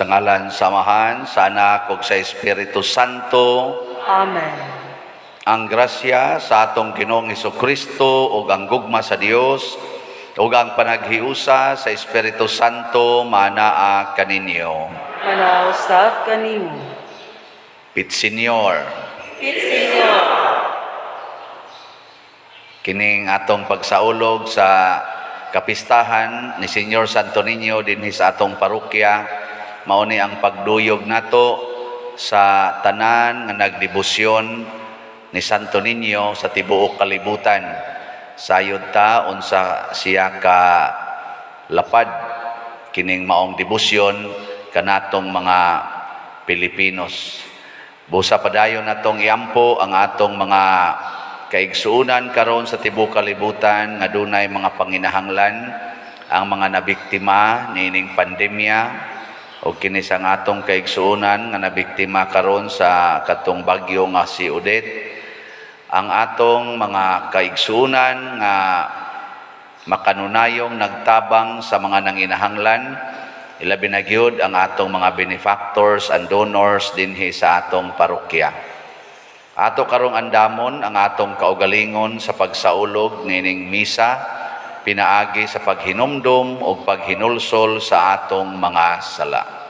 Sa ngalan sa Amahan, sa Anak ug sa Espiritu Santo. Amen. Ang grasya sa atong Ginoong Kristo ug ang gugma sa Dios ug ang panaghiusa sa Espiritu Santo manaa kaninyo. Manaa usab kanimo. Pit Señor. Pit Señor. Kining atong pagsaulog sa kapistahan ni Señor Santo Niño dinhi sa atong parokya, mao ni ang pagduyog nato sa tanan nga nagdebosyon ni Santo Niño sa tibuok kalibutan. Sayod ta unsa siya ka lapad kining maong debosyon kanatong mga Pilipinos. Busa padayon natong iampo ang atong mga kaigsuonan karon sa tibuok kalibutan nga dunay mga panginahanglan, ang mga nabiktima niining pandemya o kini sa atong kaigsuonan nga nabiktima karon sa katong bagyo nga si Odette, ang atong mga kaigsuonan nga makanunayong nagtabang sa mga nanginahanglan, ilabi na gyud ang atong mga benefactors and donors dinhi sa atong parokya. Ato karong andamon ang atong kaugalingon sa pagsaulog niining misa pinaagi sa paghinumdum o paghinulsol sa atong mga sala.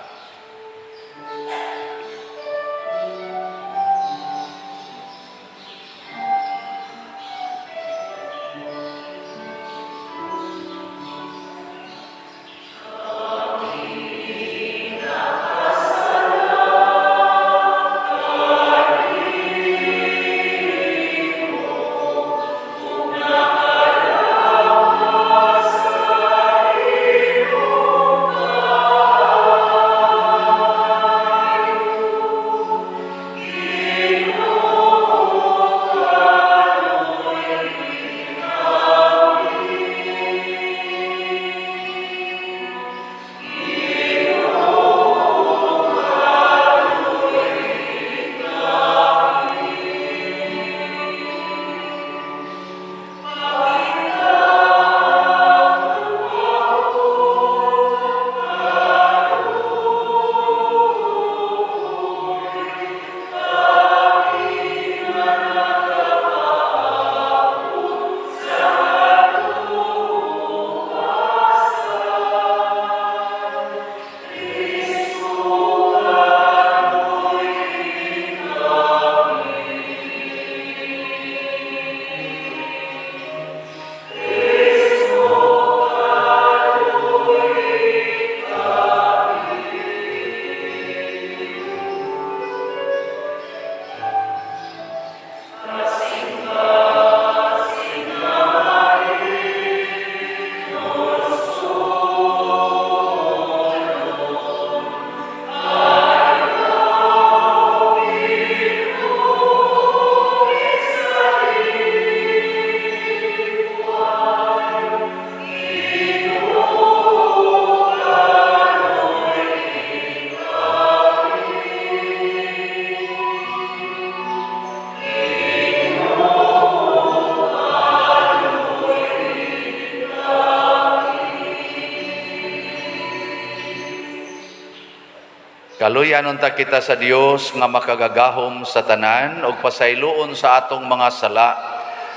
Kaluyan unta kita sa Dios nga makagagahom sa tanan ug pasayloon sa atong mga sala.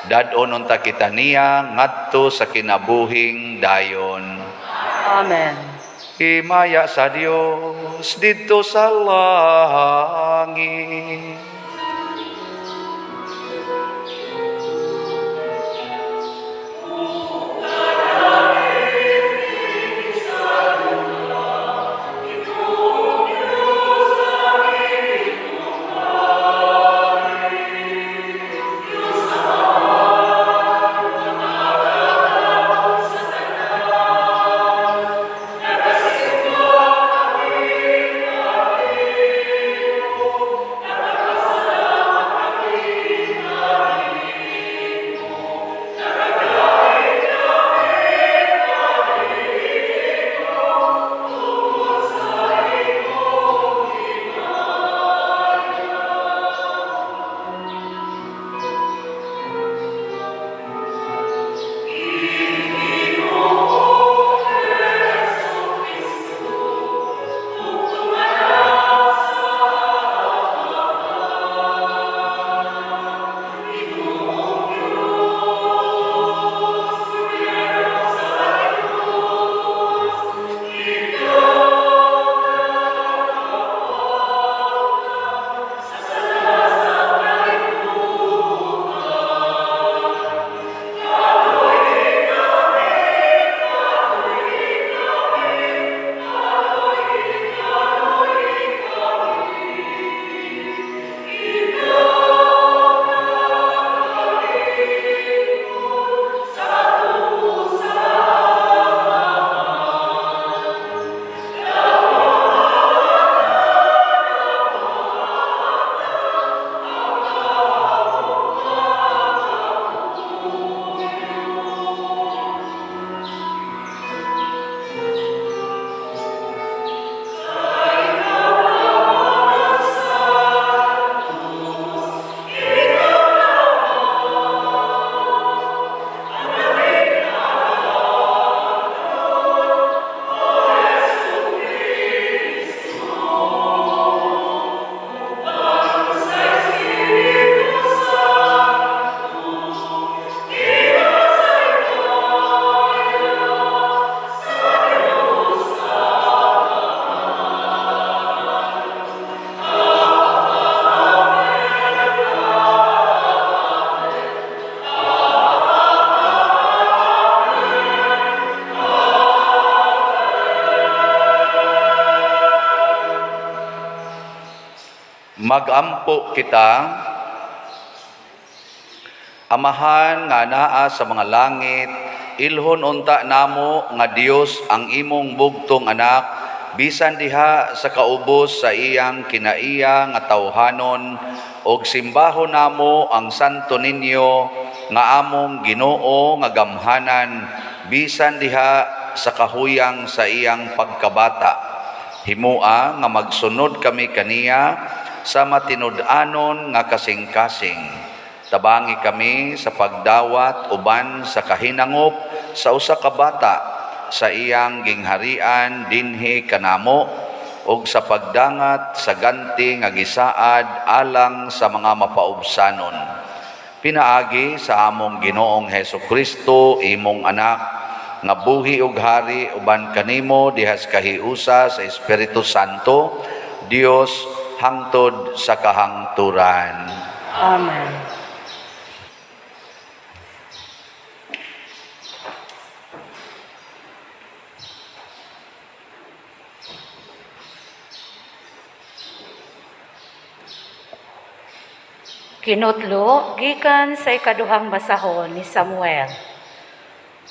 Dad-on unta kita niya ngadto sa kinabuhing dayon. Amen. Himaya sa Dios didto sa langit. Magampo kita. Amahan nga naa sa mga langit, ilhon unta namo nga Dios ang imong bugtong anak, bisan diha sa kaubos sa iyang kinaiya nga tawhanon, og simbahon namo ang Santo Niño nga among Ginoo nga gamhanan, bisan diha sa kahuyang sa iyang pagkabata. Himua nga magsunod kami kaniya sa matinud-anon nga kasing-kasing. Tabangi kami sa pagdawat uban sa kahinangop sa usa ka bata sa iyang gingharian dinhi kanamo ug sa pagdangat sa ganti nga gisaad alang sa mga mapaubsanon. Pinaagi sa among Ginoong Hesus Kristo, imong anak, nga buhi ug hari uban kanimo dihas kahiusa sa Espiritu Santo, Dios hangtod sa kahangturan. Amen. Kinutlo gikan sa ikaduhang basahon ni Samuel.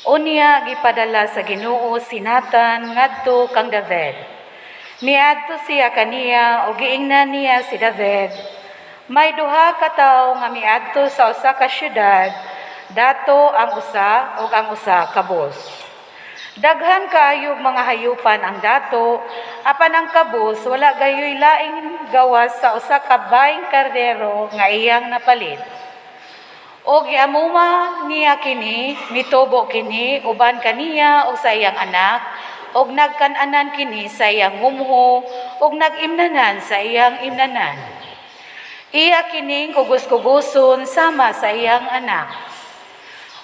Unya gipadala sa Ginoo si Nathan ngadto kang David. Miadto siya kaniya ug giingnan niya si David. May duha ka tawo nga miadto sa usa ka syudad, dato ang usa ug ang usa kabus. Daghan kaayog mga hayupan ang dato, apan ang kabus wala gayoy laing gawas sa usa ka baing kardero nga iyang napalit. Og giamuma niya kini, mitubo kini uban kaniya og sa iyang anak, og nagkan-anan kini sa iyang ngumho, og nag-imnanan sa iyang imnanan. Iya kining kugos-kugoson sama sa iyang anak.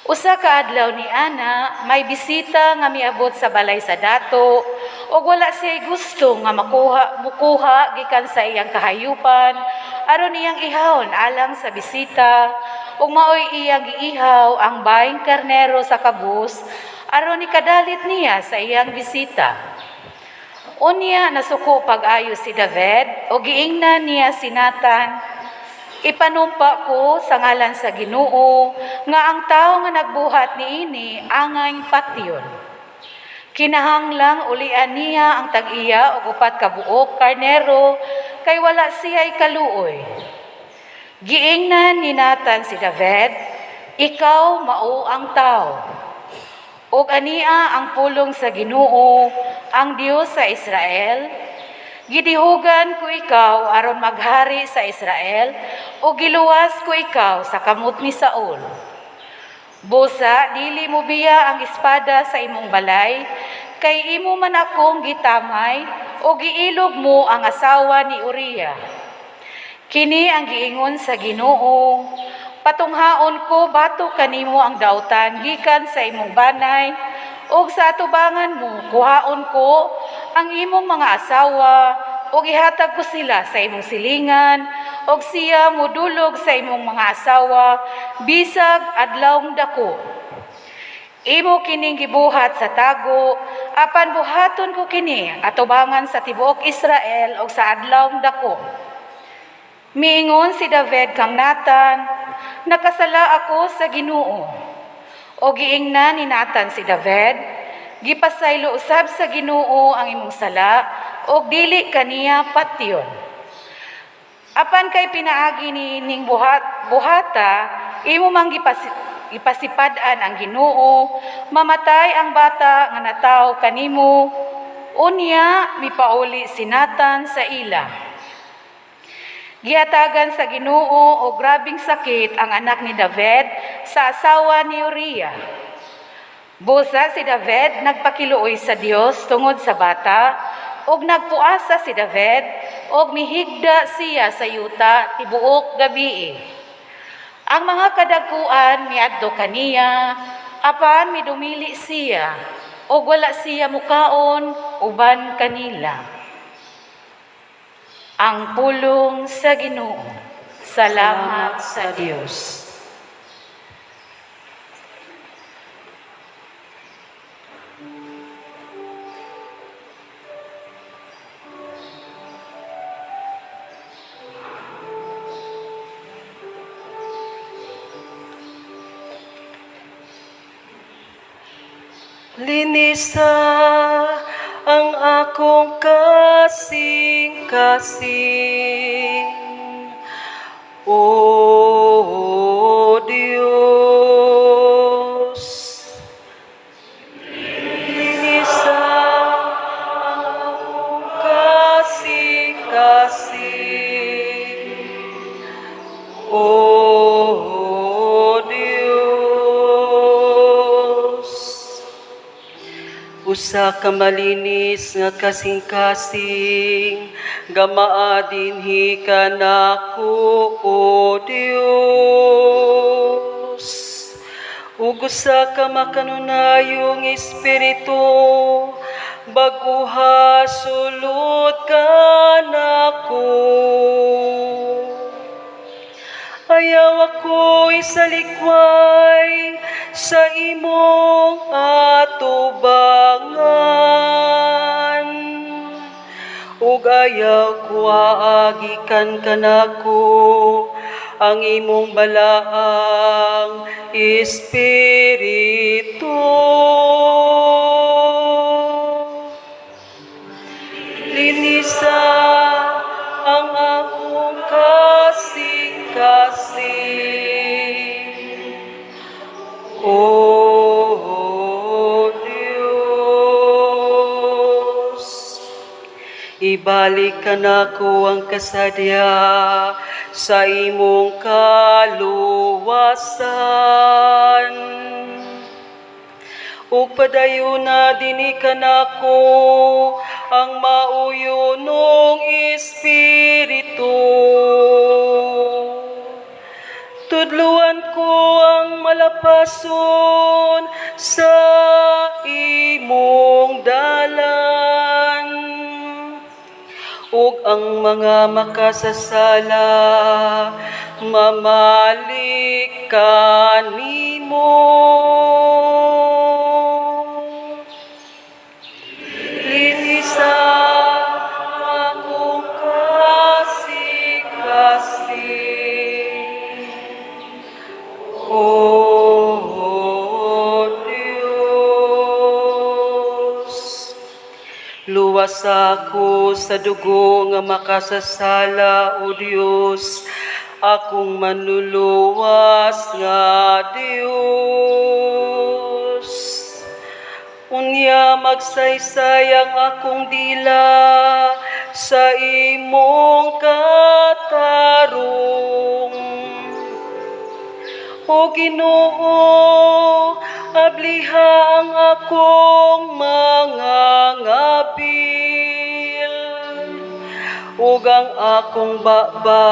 Usa ka adlaw ni ana, may bisita nga miabot sa balay sa dato, ug wala siya gusto nga makuha mukuha gikan sa iyang kahayupan aron iyang ihawon alang sa bisita, ug maoy iyang giihaw ang baing karnero sa kabus aron ikadalit niya sa iyang bisita. Unya nasuko pag-ayo si David ug giingnan niya si Nathan, "Ipanumpa ko sa ngalan sa Ginoo nga ang tawo nga nagbuhat niini angay patyon. Kinahanglang ulian niya ang tag-iya og 4 ka buok karnero kay wala siya'y kaluoy." Giingnan ni Nathan si David, "Ikaw mao ang tawo. Ug ania ang pulong sa Ginoo, ang Dios sa Israel, gidihugan ko ikaw aron maghari sa Israel, ug giluwas ko ikaw sa kamot ni Saul. Busa dili mo biya ang espada sa imong balay, kay imo man akong gitamay o giilog mo ang asawa ni Uriah. Kini ang giingon sa Ginoo, patunghaon ko batok kanimo ang dautan gikan sa imong banay, ug sa atubangan mo kuhaon ko ang imong mga asawa, ug ihatag ko sila sa imong silingan, ug siya modulog sa imong mga asawa bisag adlawng dako. Imo kining gibuhat sa tago, apan buhaton ko kini atubangan sa tibuok Israel ug sa adlawng dako." Miingon si David kang Nathan, "Nakasala ako sa Ginoo." O giingnan ni Nathan si David, "Gipasaylo usab sa Ginoo ang imong sala og dili kaniya patyon. Apan kay pinaagi ni ning buhata, imo mang gipasipad-an ang Ginoo, mamatay ang bata nga natawo kanimo." Unya mipauli si Nathan sa ila. Gihatagan sa Ginoo og grabeng sakit ang anak ni David sa asawa ni Uriah. Busa si David nagpakiluoy sa Dios tungod sa bata, ug nagpuasa si David ug mihigda siya sa yuta tibuok gabii. Ang mga kadagkuan miadto kaniya, apan midumili siya ug wala siya mukaon uban kanila. Ang pulong sa Ginoo. Salamat sa Dios. Linisa ang akong kasing-kasing, O Diyos. Linisa ang akong kasing-kasing, O Diyos. Usa ka malinis nga kasing-kasing, gamaa dinhi kanako, O Dios. Ug usa ka makanunayong espiritu, bag-uha sulod kanako. Ayaw ako isalikway sa imong atubangan. Ug ayaw kuhaa gikan kanako ang imong balaang espiritu. Linisa ang akong kasing-kasing, O Diyos. Ibalik kanako ang kasadya sa imong kaluwasan. Ug padayuna dinhi kanako ang mauyonong espiritu. Tudluan ko ang malapason sa imong dalan ug ang mga makasasala mamalik kanimo. Linisa akong kasing-kasing, O Diyos. Luwas ako sa dugo nga makasasala, O Diyos, akong manluluwas nga Diyos. Unya magsaysay ang akong dila sa imong katarong. O Ginoo, abliha ang akong mga ngabil ug ang akong baba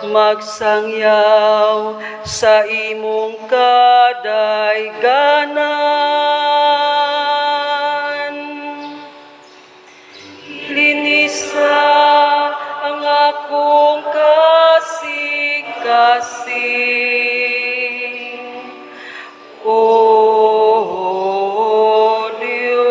magsangyaw sa imong kadayganan. Linisa ang akong kasing-kasing, O Diyos.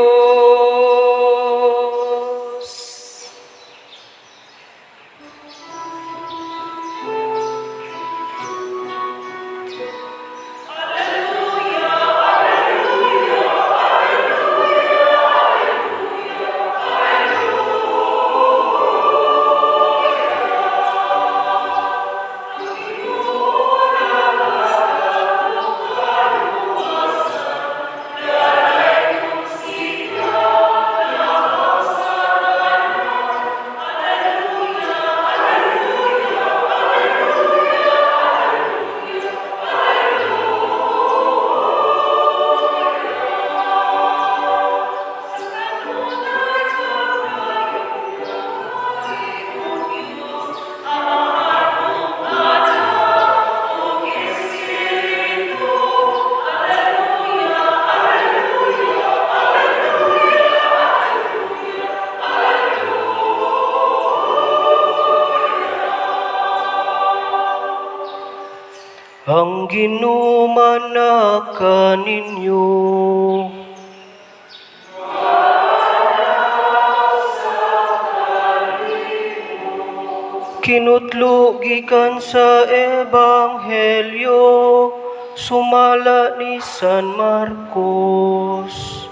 Ang Ginoo manaka ninyo. Kinutlo gikan sa Ebanghelyo Sumala ni San Marcos.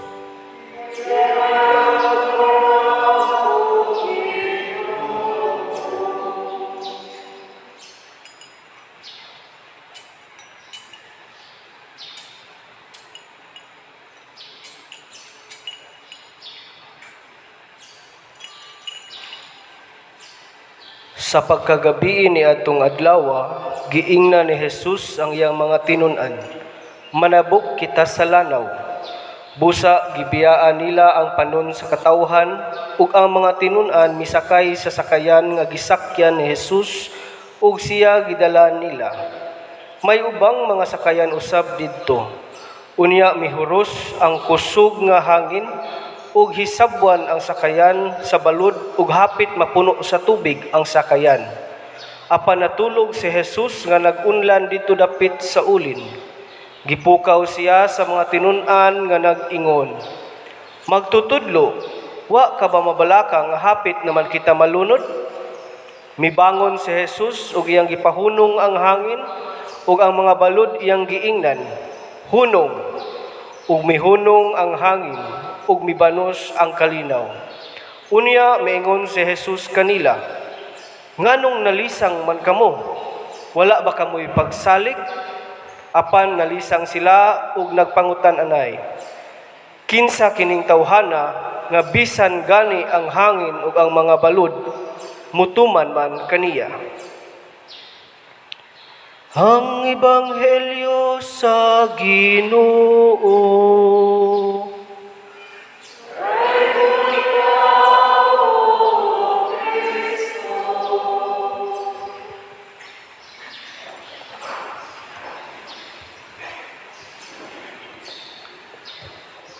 Sa pagkagabii ni adtong adlawa, giingnan ni Jesus ang iyang mga tinun-an. Manabok kita sa lanaw. Busa gibiyaan nila ang panon sa katawhan ug ang mga tinun-an misakay sa sakayan nga gisakyan ni Jesus ug siya gidala nila. May ubang mga sakayan usab didto. Unya mihuros ang kusog nga hangin ug hisabwan ang sakayan sa balud ug hapit mapuno sa tubig ang sakayan. Apan natulog si Jesus nga nag-unlan didto dapit sa ulin. Gipukaw siya sa mga tinun-an nga nag-ingon, "Magtutudlo, wa ka ba mabalaka nga hapit naman kita malunod?" Mibangon si Jesus ug iyang gipahunong ang hangin ug ang mga balud iyang giingnan, "Hunong!" Ug mihunong ang hangin ug mibanos ang kalinaw. Unya miingon si Jesus kanila, "Nganong nalisang man kamo? Wala ba kamoy pagsalig?" Apan nalisang sila ug nagpangutan-anay, "Kinsa kining tawhana nga bisan gani ang hangin ug ang mga balud mutuman man kaniya?" Ang Ebanghelyo sa Ginoo.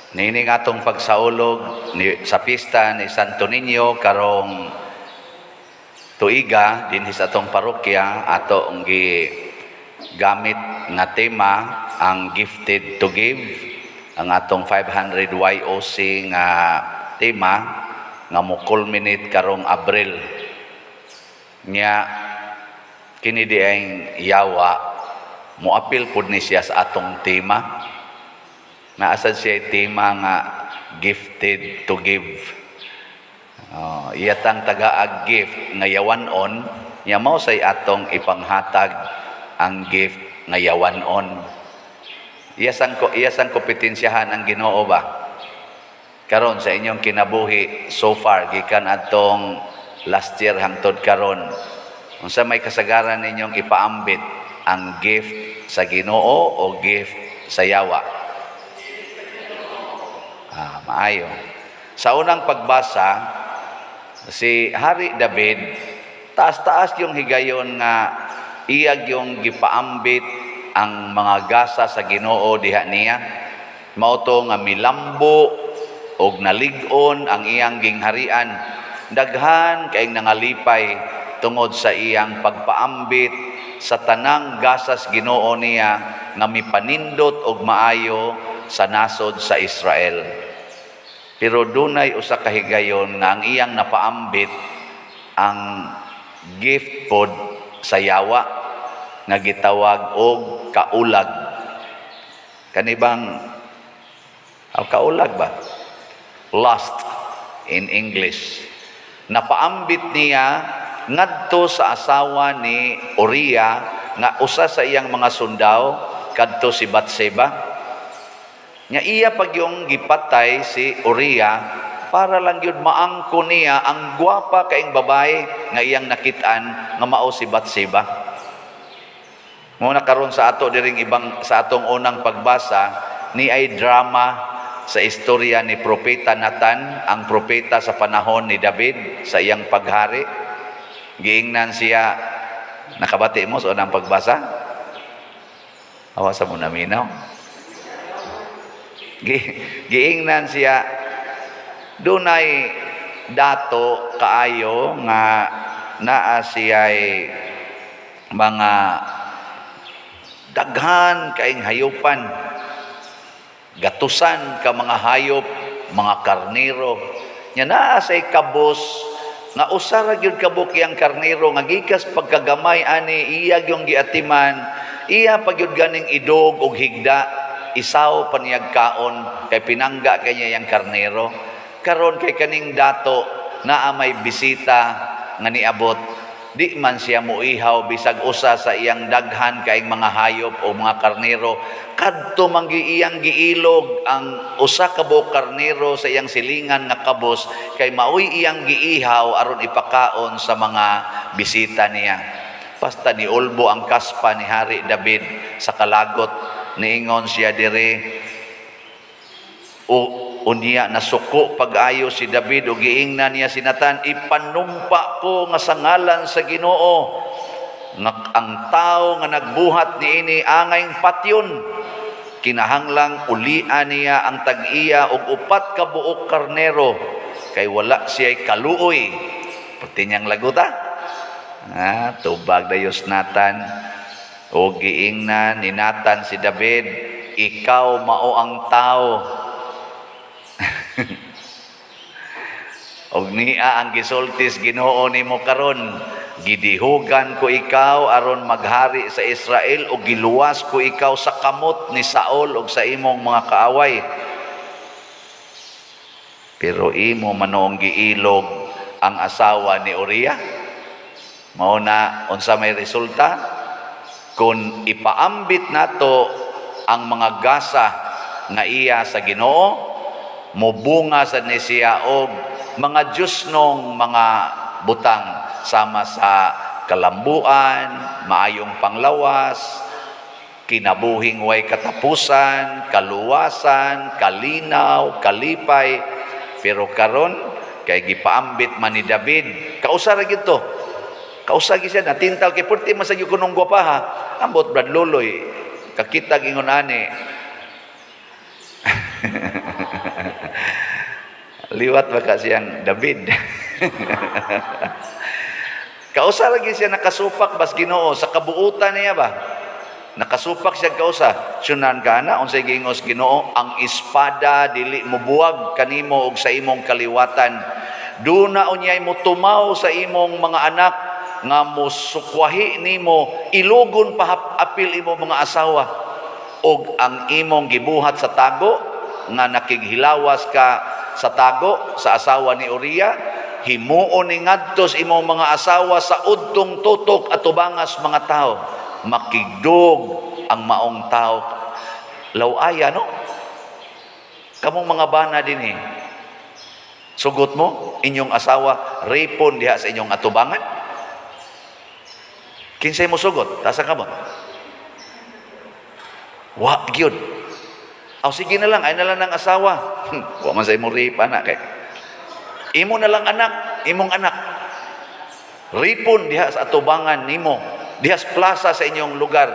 Niining atong pagsaulog ni, sa pista ni Santo Niño karong tuiga dinhi sa atong parokya, ato ang gamit nga tema ang gifted to give, ang atong 500 YOC nga tema nga mo culminate karong Abril. Nya kini di ay yawa moapil pud ni siya sa atong tema. Naasad siya tema nga gifted to give. Oh, iyatang tagaag gift nga yawan-on, nya mao say atong ipanghatag ang gift nga yawan-on. Iyasang kompetensyahan ang Ginoo ba? Karon sa inyong kinabuhi so far gikan adtong last year hangtod karon, unsa may kasagaran ninyong ipaambit, ang gift sa Ginoo o gift sa yawa? Ah, maayo. Sa unang pagbasa, si Hari David, taas-taas yung higayon nga iyag yung gipaambit ang mga gasa sa Ginoo diha niya. Mao to nga milambo og nalig-on ang iyang gingharian. Daghan kayong nangalipay tungod sa iyang pagpaambit sa tanang gasas Ginoo niya nga mipanindot og maayo sa nasod sa Israel. Pero dunay usa ka higayon nga ang iyang napaambit ang gift pod sa yawa nga gitawag og kaulag. Kanibang ang kaulag ba? Lust in English. Napaambit niya ngadto sa asawa ni Uriah nga usa sa iyang mga sundao kadto si Batseba. Nya iya pag yung gipatay si Uriah para lang yun maangko niya ang gwapa kaing babae nga iyang nakitaan nga mao si Batseba. Muna karon sa ato diring ibang sa atong unang pagbasa ni ay drama sa istorya ni Propeta Nathan, ang propeta sa panahon ni David sa iyang paghari. Giingnan siya, nakabati mo sa unang pagbasa? Awa sa mo naminaw. Giingnan siya, dunay dato kaayo nga naa siya'y mga daghan kaing hayupan, gatusan ka mga hayop, mga karniro. Nya naa say kabos nga usa ra gyud kabuk iyang karniro nga gikas pagkagamay ani iya gyung giatiman, Iya pa gyud ganing idog og higda, isaw pa niyag kaon kay pinangga kay niya yang karnero. Karon kay kaning dato naa may bisita nga niabot, di man siya muihaw bisag usa sa iyang daghan kaing mga hayop o mga karnero. Kadto man iyang giilog ang usa ka buok karnero sa iyang silingan nga kabos kay maoy iyang giihaw aron ipakaon sa mga bisita niya. Basta niulbo ang kaspa ni Hari David sa kalagot. Niingon siya diri, o unya nasuko pag-ayo si David ug giingnan niya si Nathan, "Ipanumpa ko nga sa ngalan sa Ginoo nga ang tao nga nagbuhat niini angayng patyon. Kinahanglang ulian niya ang tag-iya og 4 ka buok karnero kay wala siya'y kaluoy." Pati niyang laguta. Ah, tubag dayos Nathan. O giingnan ni Nathan si David, "Ikaw mao ang tao. Og niya ang gisultis Ginoo nimo karon, gidihugan ko ikaw aron maghari sa Israel ug giluwas ko ikaw sa kamot ni Saul ug sa imong mga kaaway. Pero imo manoong giilog ang asawa ni Uriah." Mao na unsa may resulta kung ipaambit nato ang mga gasa nga iya sa Ginoo, mobunga sad ni siya og mga Diyosnong mga butang sama sa kalambuan, maayong panglawas, kinabuhing way katapusan, kaluwasan, kalinaw, kalipay. Pero karon kay gipaambit man ni David, kausa ra gyud to. Kausa gyud siya natintal kay perti man sa gyud kunong gwapa ha. Ambot Brad Loloy, kakita gingon ani. Liwat ba ka siyang David? Kausa lagi siya nakasupak bas Ginoo sa kabuutan niya ba? Nakasupak siya kausa. Sunan ka na unsay giingos Ginoo, ang espada dili mobuwag kanimo og sa imong kaliwatan. Duna unyay motumaw sa imong mga anak nga mosukwahi nimo, ilugon pa apil imo mga asawa og ang imong gibuhat sa tago nga nakighilawas ka sa tago sa asawa ni Uriah, himuon ni ngadto sa imong mga asawa sa udtong tutok atubangas mga tao. Makigdog ang maong tao. Lawaya, no? Kamong mga bana din eh, sugot mo inyong asawa rapon diha sa inyong atubangan? Kinsay mo sugot? Tasa ka mo? Wa gyud. Aw, sige na lang, ay na lang ng asawa. Wa man sa imong rape anak kay. Imo na lang anak, imong anak. Ripon diha sa atubangan nimo, diha sa plaza sa inyong lugar.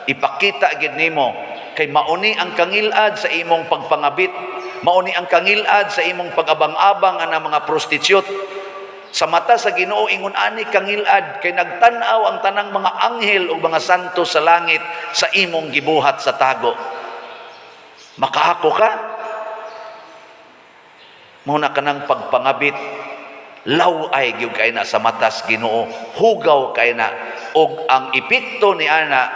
Ipakita gid nimo kay mauni ang kangilad sa imong pagpangabit, mauni ang kangilad sa imong pag-abang-abang ana mga prostitute. Sa mata sa Ginoo ingon ani kangilad kay nagtan-aw ang tanang mga anghel ug mga santo sa langit sa imong gibuhat sa tago. Makaako ka? Muna ka ng pagpangabit, law-ay gyud kay na sa matas Ginoo, hugaw kay na og ang epekto ni ana,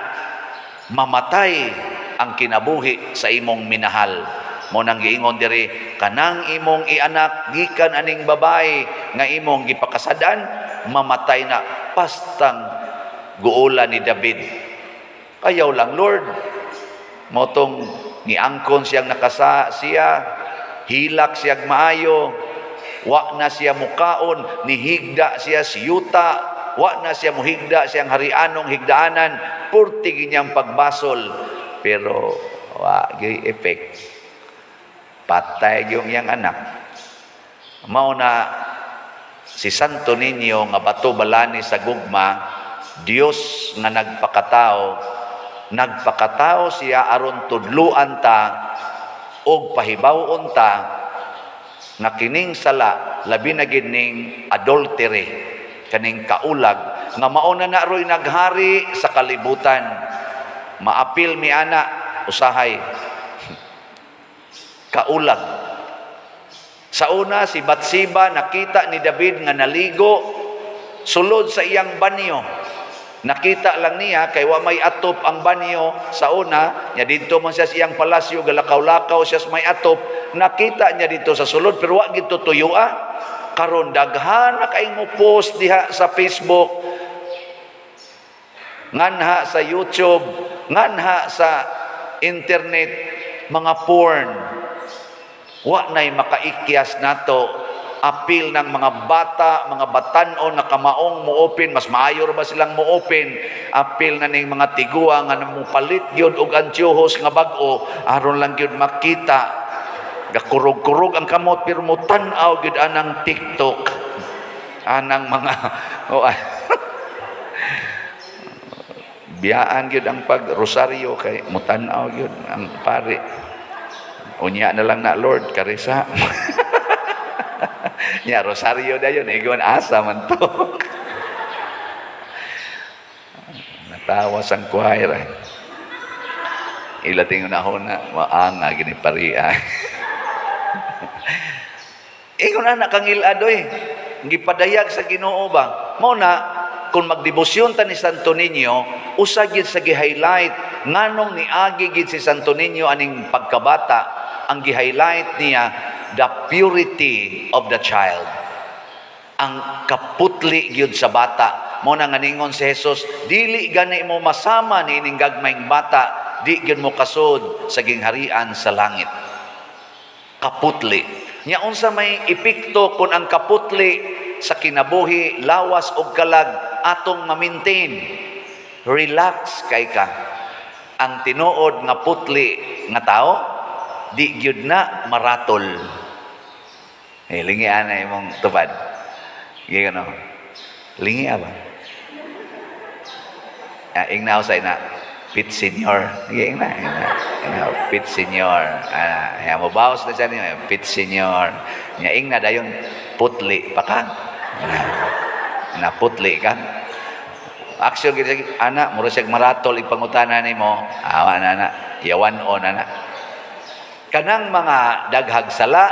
mamatay ang kinabuhi sa imong minahal. Mo nang giingon diri, kanang imong ianak gikan aning babae nga imong gipakasadan, mamatay na. Pastang guola ni David. Ayaw lang, Lord. Motong niangkon siyang nakasa siya, hilak siyang maayo, wa na siya mukaon, nihigda siya siyuta, wa na siya muhigda siyang harianong higdaanan, purti ginyang pagbasol. Pero wa gyud effect. Patay yung iyang anak. Mao na si Santo Niño nga bato balani sa gugma, Dios nga nagpakatao, nagpakatao siya aron tudluan ta og pahibaw-on ta nga kining sala, labi na gid ning adultery, kaning kaulag nga mao na na roy naghari sa kalibutan. Maapil mi ana usahay kaulag. Sa una, si Batseba nakita ni David nga naligo sulod sa iyang banyo. Nakita lang niya kay wa may atop ang banyo sa una, nya didto man siya sa iyang palasyo, galakaw-lakaw siya sa may atop, nakita niya dito sa sulod pero wa gid tuyoa. Karon daghan na kay mo post diha sa Facebook, nganha sa YouTube, nganha sa internet, mga porn. Wa na'y makaikyas nato, apil ng mga bata, mga batan-on nga kamaong mo-open, mas maayo ra ba silang mo-open, apil na ning mga tiguang nga mopalit gyud og antiyohos nga bag-o aron lang gyud makita. Gakurog-kurog ang kamot pero mo tan-aw gyud anang TikTok. Anang mga, oh, ah. Biyaan gyud ang pag rosaryo kay mutan-aw gyud ang pare. Unya na lang na, "Lord, karisa." Nya rosaryo dayon, ingon asa man to. Natawa sang choir. Eh. Ila tingon na maanga gini paria. Ingon ana kang iladoy. Gipadayag sa Ginoo ba? Mao na kung magdebosyon ta ni Santo Niño, usa gid sa gi-highlight nganong niagi gid si Santo Niño aning pagkabata, ang gi-highlight niya, the purity of the child. Ang kaputli gyud sa bata. Mao na nga ningon si Jesus, "Dili gani mo masama ni ining gagmayng bata, di gyud mo kasud sa gingharian sa langit." Kaputli. Nya unsa may epekto kung ang kaputli sa kinabuhi, lawas ug kalag atong ma-maintain? Relax kay ka. Ang tinuod nga putli nga tao, di gyud na maratol. Eh, lingi ana imong tupad. Sige no. Lingi ba? Ah, ingnaw sa ina. Pit senior. Sige, ingna, ingna. Ingna, pit senior. Ah, ya mo bawas na siya niyo, pit senior. Nya ingna dayon, putli pa ka. Na, na putli ka. Action gid siya, ana, mura siya maratol ipangutana nimo. Awa na na, yawan on ana. Kanang mga daghag sala,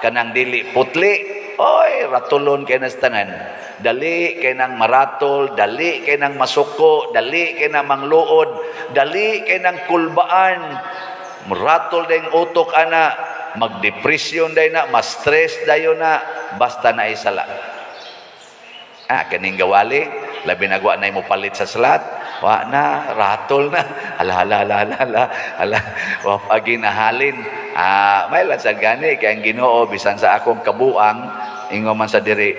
kanang dili putli, oy, ratulon kay nas tanan. Dali kay nang maratol, dali kay nang masuko, dali kay nang mangluod, dali kay nang kulbaan. Maratol dayong utok ana, magdepresyon day na, ma-stress dayon na, basta na isala. Ah, kaning gawali, labi na wa na mo palit sa slat, wa na, ratol na, hala, hala, hala, hala, hala, hala, wa pagi nahalin. Ah, may lang sa gani, kay ang Ginoo, bisan sa akong kabuang, ingon man sa diri,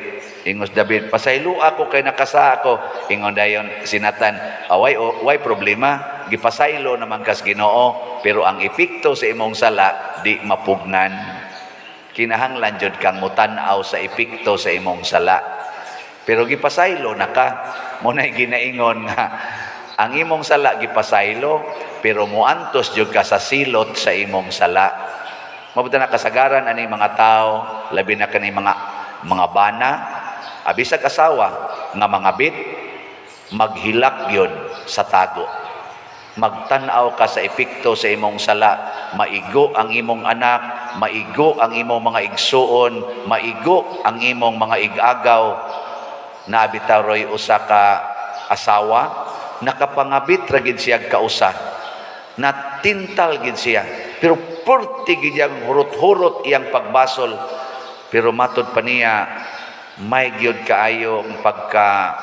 ingos David, "Pasaylo ako kay nakasa ako." Ingon dayon si Nathan, "Away, o, way problema, gipasaylo naman kas Ginoo, pero ang epekto sa imong sala, di mapugnan." Kinahanglan jud kang mutan-aw sa epekto sa imong sala. Pero gipasaylo na ka. Mao na'y ginaingon nga ang imong sala gipasaylo, pero muantos jud ka sa silot sa imong sala. Mabuta na kasagaran ani mga tao, labi na kani mga bana, abisag asawa nga mga bit, maghilak gyud sa tago. Magtan-aw ka sa epekto sa imong sala, maigo ang imong anak, maigo ang imong mga igsuon, maigo ang imong mga igagaw. Nabitaw roy usa ka asawa, nakapangabit ra gid siya kausa. Natintal gid siya. Pero purti gid iyang hurot-hurot iyang pagbasol. Pero matod pa niya, may gyud kaayo ang pagka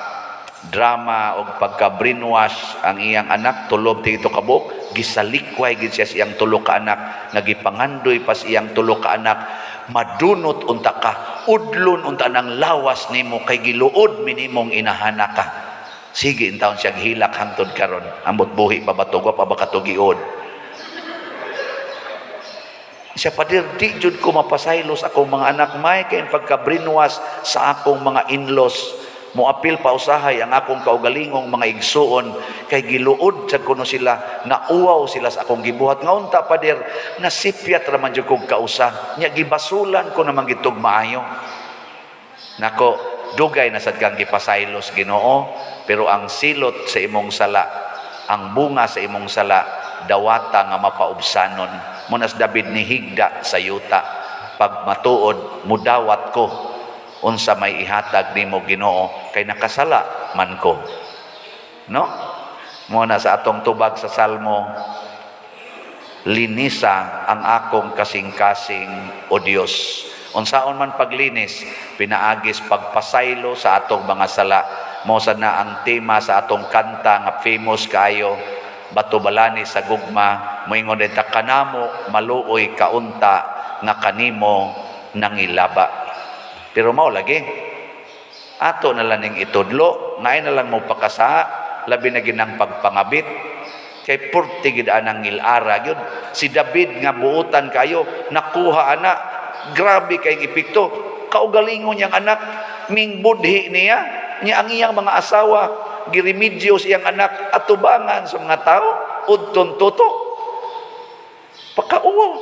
drama o pagka brainwash ang iyang anak, tulo ti ito kabuk. Gisalikway gid siya sa iyang tulo ka anak, nagipangandoy pa sa iyang tulo ka anak, "Madunot unta ka, udlon unta nang lawas nimo kay giluod minimong inahana ka." Sige intawon siya hilak hangtod karon. Ambot buhi pa ba tugo pa ba katugiod siya. "Pader, di jud ko mapasaylo sa akong mga anak. May kay pagka-brainwash sa akong mga in-laws. Moapil pa usahay ang akong kaugalingong mga igsuon kay giluod sad kuno sila, nauwaw sila sa akong gibuhat. Nga unta, pader, nasipyat ra man jud kog kausa nya, gibasulan ko naman gitog maayo." Nako, dugay na sad kang gipasaylos Ginoo, pero ang silot sa imong sala, ang bunga sa imong sala, dawata nga mapaubsanon. Munas David ni higda sa yuta, "Pag matuod mudawat ko unsa may ihatag nimo, Ginoo, kay nakasala man ko." No? Mo na sa atong tubag sa Salmo, "Linisa ang akong kasing-kasing, O Dios." Unsaon man paglinis? Pinaagis pagpasaylo sa atong mga sala. Mo sa na ang tema sa atong kanta nga famous kaayo, "Batobalani sa Gugma." Moingon ta, "Kanamo maluoy kaunta nga kanimo nangilaba." Pero mao lagi ato na lang ning itudlo, ngay na lang mo pakasa, labi na ginang pagpangabit, kay purti gid anang ngilara gyud. Si David nga buutan kayo, nakuha ana, grabe kay epekto. Kaugalingon niyang anak mingbudhi niya niya. Ang iyang mga asawa giremedyo sa iyang anak atubangan sa mga tao udton tutok pakauwaw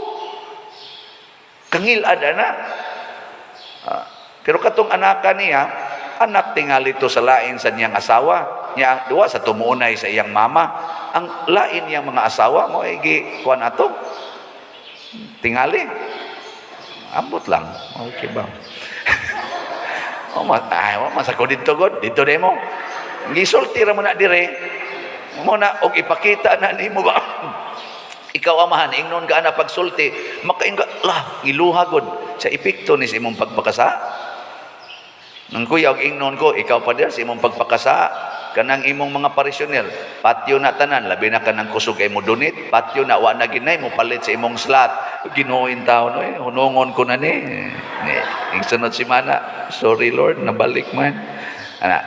kangilad ana. Ah, pero katong anaka niya, anak tingali to sa lain sa niyang asawa niya, duwa sa tumuunay sa iyang mama. Ang lain niyang mga asawa mo ay gi kuan ato tingali. Ambot lang, okay ba? O ma, ay, wa man sa ko didto god didto demo gisulti ra mo na dire mo na og ipakita na nimo ba. Ikaw amahan, ingnon ka na pagsulti, makaingon ka lah, ngiluha god sa epekto ni sa imong pagpakasa. Nang kuya og ingnon ko, ikaw pa sa imong pagpakasa, kanang imong mga parisyonel, patyo na tanan, labi na kanang kusog ay mo donate, patyo na, wa na ginay mo palit sa imong slot. Ginoo taon oy, hunungon ko na ni. Ni ing sunod semana, "Sorry Lord, nabalik man." Ana.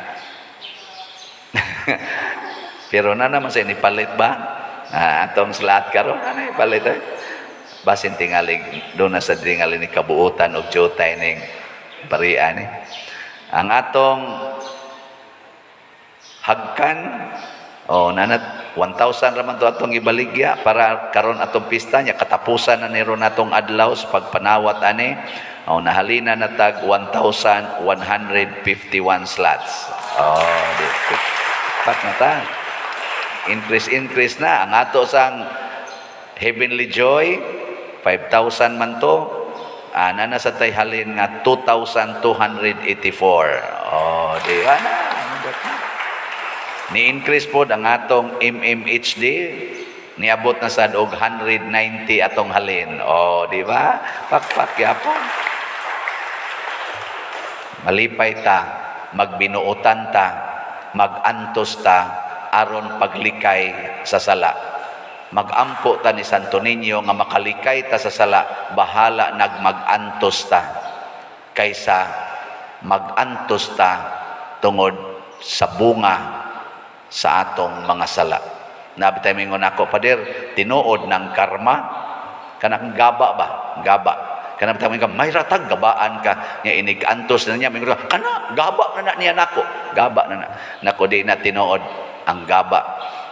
Pero na naman sa palit ba? Ah, atong slot karon ana palit eh. Basin tingali do na sa tingali ni kabuutan og jutay ning parian ni. Ang atong hagkan, oh, nanat 1,000 raman to atong ibaligya para karon atong pista nya katapusan na ni ron atong adlaw sa pagpanawat ani. Oh, nahalina na tag 1,151 slots. Oh, di pat na ta, increase increase na. Ang ato sang Heavenly Joy, 5,000 man to, ana na sa tay halin nga 2,284. Oh, di ana. Ni-increase pod ang atong MMHD, niabot na sad og 190 atong halin. Oh, di ba? Pakpak yapon. Malipay ta, magbinuotan ta, magantos ta aron paglikay sa sala. Magampo ta ni Santo Niño nga makalikay ta sa sala, bahala nagmagantos ta kaysa magantos ta tungod sa bunga sa atong mga sala. Nabi tayo mingon ako, "Pader, tinuod ng karma, kanang gaba ba? Gaba." Kanang tayo mingon, "May ratag, gabaan ka." Nga inig-antos na niya, mingon ka, "Kana, gaba na na niya nako. Gaba na na." Nako, di na tinuod ang gaba.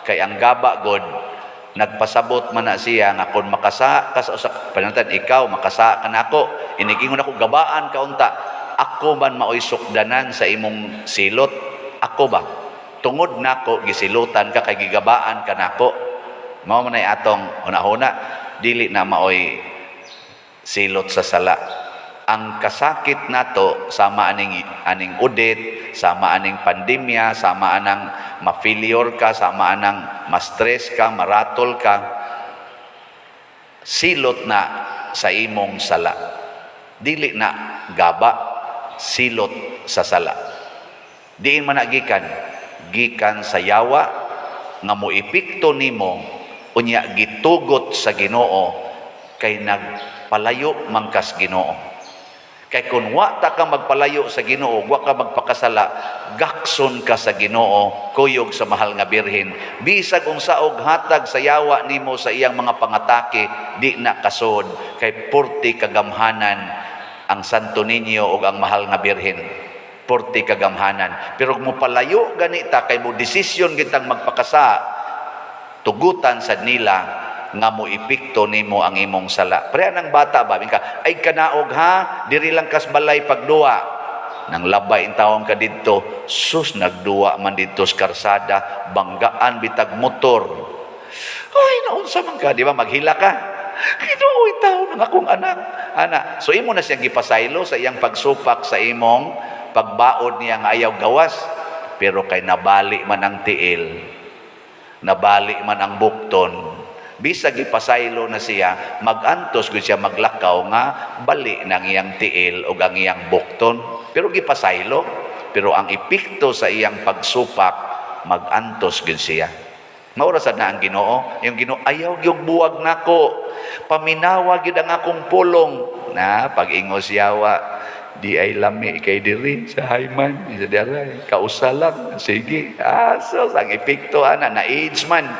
Kay ang gaba, God, nagpasabot man na siya nga kung makasa ka sa usa panantan, ikaw makasa ka nako, inigingon ako, "Gabaan ka unta," ako man maoy sukdanan sa imong silot. Ako ba, tungod nako gisilutan ka kay gigabaan ka nako. Mao man ay atong hunahuna, dili na maoy silot sa sala. Ang kasakit nato sama aning aning udit, sama aning pandemya, sama anang ma-failure ka, sama anang ma-stress ka, maratol ka, silot na sa imong sala. Dili na gaba, silot sa sala. Diin man na gikan? Gikan sa yawa nga moepekto nimo. Unya gitugot sa Ginoo kay nagpalayo man kas Ginoo. Kay kung wa ta ka magpalayo sa Ginoo, wa ka magpakasala, gakson ka sa Ginoo, kuyog sa mahal nga Birhen. Bisag unsa og hatag sa yawa nimo sa iyang mga pangatake, di na kasod kay purti kagamhanan ang Santo Niño ug ang mahal nga Birhen. Purti kagamhanan. Pero kung mo palayo ganita kay mo desisyon gitang magpakasa, tugutan sa nila nga mo epekto nimo ang imong sala. Pre ang bata ba, ka, "Ay kanaog ha, diri lang kas balay pagduwa." Nang labay in taon ka didto, sus, nagduwa man didto sa karsada, banggaan bitag motor. Ay, naunsa man ka, di ba? Maghila ka. Ginoo taon ng akong anak. Ana, so imo na siyang gipasaylo sa iyang pagsupak sa imong pagbaod niya nga ayaw gawas. Pero kay nabali man ang tiil, nabali man ang bukton, bisag ipasaylo na siya, magantos gud siya maglakaw nga bali ng iyang tiil o ang iyang bukton. Pero gipasaylo, pero ang epekto sa iyang pagsupak, magantos gud siya. Mao ra sad na ang Ginoo, yung Ginoo ayaw gyud buwag nako. Paminawa gyud ang akong pulong. Na pag-ingon siyawa, di ay lami kay diri sa Hayman, sa diara, kausa lang. Sige. Ah, so ang epekto ana na AIDS man.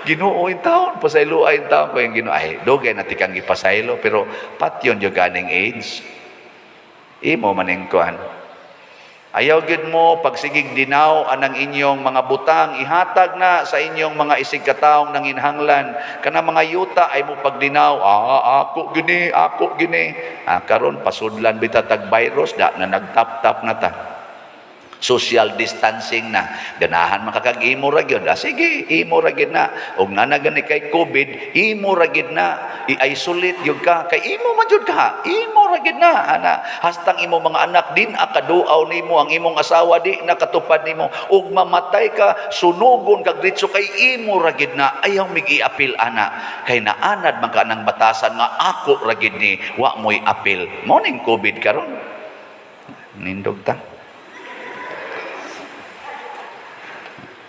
Ginoo in taon, pasaylo ay in taon ko yung Ginoo. Ay, dugay na tikang gipasaylo, pero patyon yung ganing AIDS. Imo maning kuan. Ayaw gyud mo pagsigig dinaw anang inyong mga butang, ihatag na sa inyong mga isigkataong nanginhanglan kana mga yuta ay mo pagdinaw. Ah, ako gini, ako gini. Ah, karon pasudlan bita tag virus da na nagtap-tap na ta, social distancing na. Ganahan man kag imo ra gyud. Ah, sige, imo ra gyud na. Og nana gani kay COVID, imo ra gyud na. I-isolate gyud ka kay imo man gyud ka, imo ra gyud na ana. Hastang imo mga anak din akaduaw nimo, ang imong asawa di nakatupad nimo, ug mamatay ka, sunugon kag diretso kay imo ra gyud na. Ayaw mig iapil ana kay naanad man ka ng batasan nga ako ra gyud ni, wa mo'y apil. Mo ning COVID karon, nindog ta.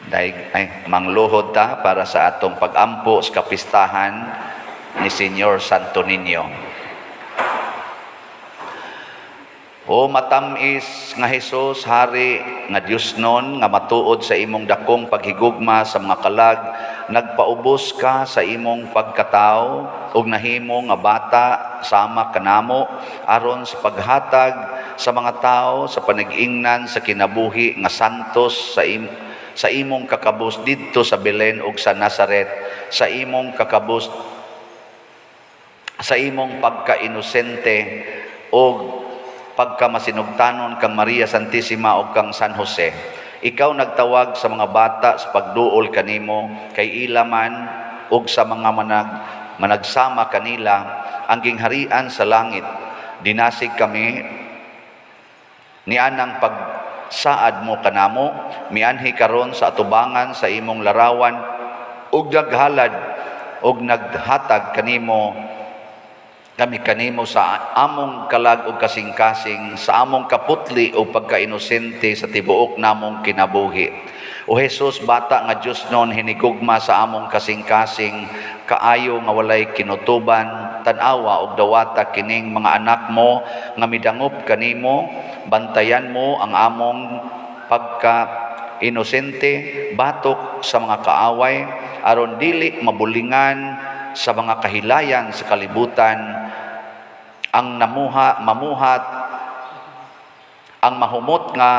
Daig, ay, mangluhod ta para sa atong pagampo sa kapistahan ni Senyor Santo Niño. O matamis nga Hesus, Hari nga Dios nun, nga matuod sa imong dakong paghigugma sa mga kalag, nagpaubos ka sa imong pagkatao ug nahimo nga bata sama kanamo aron sa paghatag sa mga tao sa panag-ingnan sa kinabuhi nga santos sa imong kakabus didto sa Belen ug sa Nazaret, sa imong kakabus sa imong pagka-inosente ug pagkamasinugtanon kang Maria Santissima ug kang San Jose. Ikaw nagtawag sa mga bata sa pagduol kanimo kay ila man ug sa mga managsama kanila ang gingharian sa langit. Dinasig kami nianang pagsaad mo kanamo, mianhi karon sa atubangan sa imong larawan ug naghalad ug naghatag kanimo kami kanimo sa among kalag ug kasing-kasing, sa among kaputli o pagkainosente sa tibuok namong kinabuhi. O Jesus, bata nga Dios non, hinigugma sa among kasing-kasing, kaayo nga walay kinutuban, tan-awa og dawata kining mga anak mo nga midangop kanimo, bantayan mo ang among pagka-inosente batok sa mga kaaway, aron dili mabulingan sa mga kahilayan sa kalibutan ang namuha mamuhat ang mahumot nga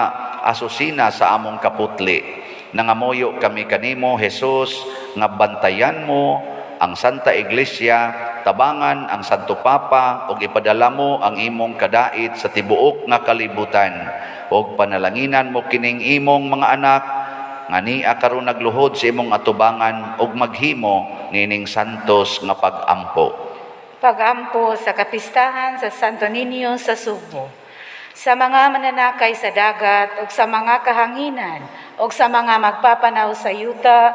asusina sa among kaputli. Nangamuyo kami kanimo, Jesus, nga bantayan mo ang Santa Iglesia, tabangan ang Santo Papa ug ipadala mo ang imong kadait sa tibuok nga kalibutan. Ug panalanginan mo kining imong mga anak nga nia karon nagluhod sa imong atubangan ug maghimo nining santos nga pag-ampo. Pag-ampo sa kapistahan sa Santo Niño sa Sugbo. Sa mga mananakay sa dagat ug sa mga kahanginan ug sa mga magpapanaw sa yuta,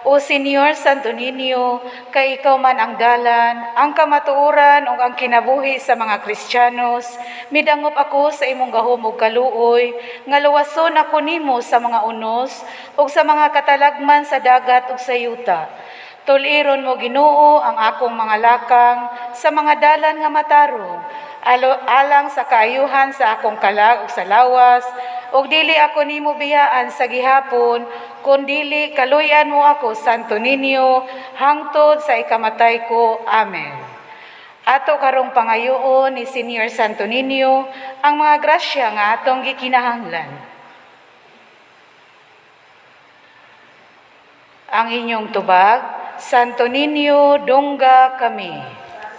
o Senyor Santo Niño, kay ikaw man ang dalan, ang kamatuoran ug ang kinabuhi sa mga Kristiyanos, midangop ako sa imong gahom ug kaluoy, nga luwason ako nimo sa mga unos ug sa mga katalagman sa dagat ug sa yuta. Tuliron mo, Ginoo, ang akong mga lakang sa mga dalan nga matarong, alang sa kaayuhan sa akong kalag ug sa lawas, ug dili ako nimo biyaan sa gihapon, kun dili kaluy-an mo ako, Santo Niño, hangtod sa ikamatay ko. Amen. Ato karong pangayoon ni Senior Santo Niño ang mga grasya nga atong gikinahanglan. Ang inyong tubag, Santo Niño, dungga kami.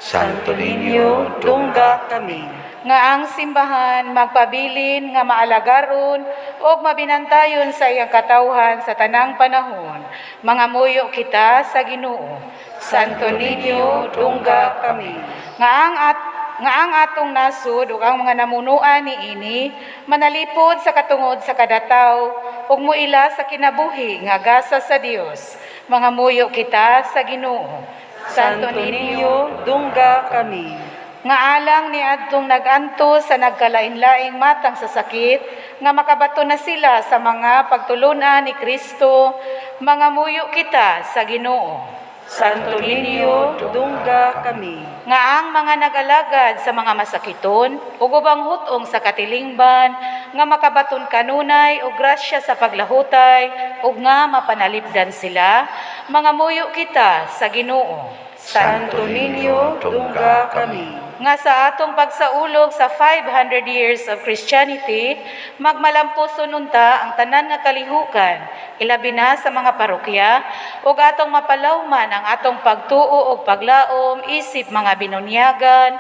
Santo Niño, dungga kami. Nga ang simbahan magpabilin nga maalagaron ug mabinantayon sa iyang katawhan sa tanang panahon. Mangamuyo kita sa Ginoo. Santo Niño, dungga kami. Nga ang at Nga ang atong nasud ug ang mga namunuan niini manalipod sa katungod sa kadataw ug moila sa kinabuhi nga gasa sa Dios. Mangamuyo kita sa Ginoo. Santo Niño, dungga kami. Nga alang ni adtong nag-anto sa nagkalain-laing matang sa sakit, nga makabato na sila sa mga pagtulunan ni Kristo, mangamuyo kita sa Ginoo. Santo Niño, dungga kami. Nga ang mga nag-alagad sa mga masakiton ug ubang hutong sa katilingban, nga makabaton kanunay og grasya sa paglahutay ug nga mapanalipdan sila, mangamuyo kita sa Ginoo. Santo Niño, dungga kami. Nga sa atong pagsaulog sa 500 years of Christianity, magmalampuson unta ang tanan nga kalihukan, ilabi na sa mga parokya, ug atong mapalawman ang atong pagtuo ug paglaom isip mga binunyagan,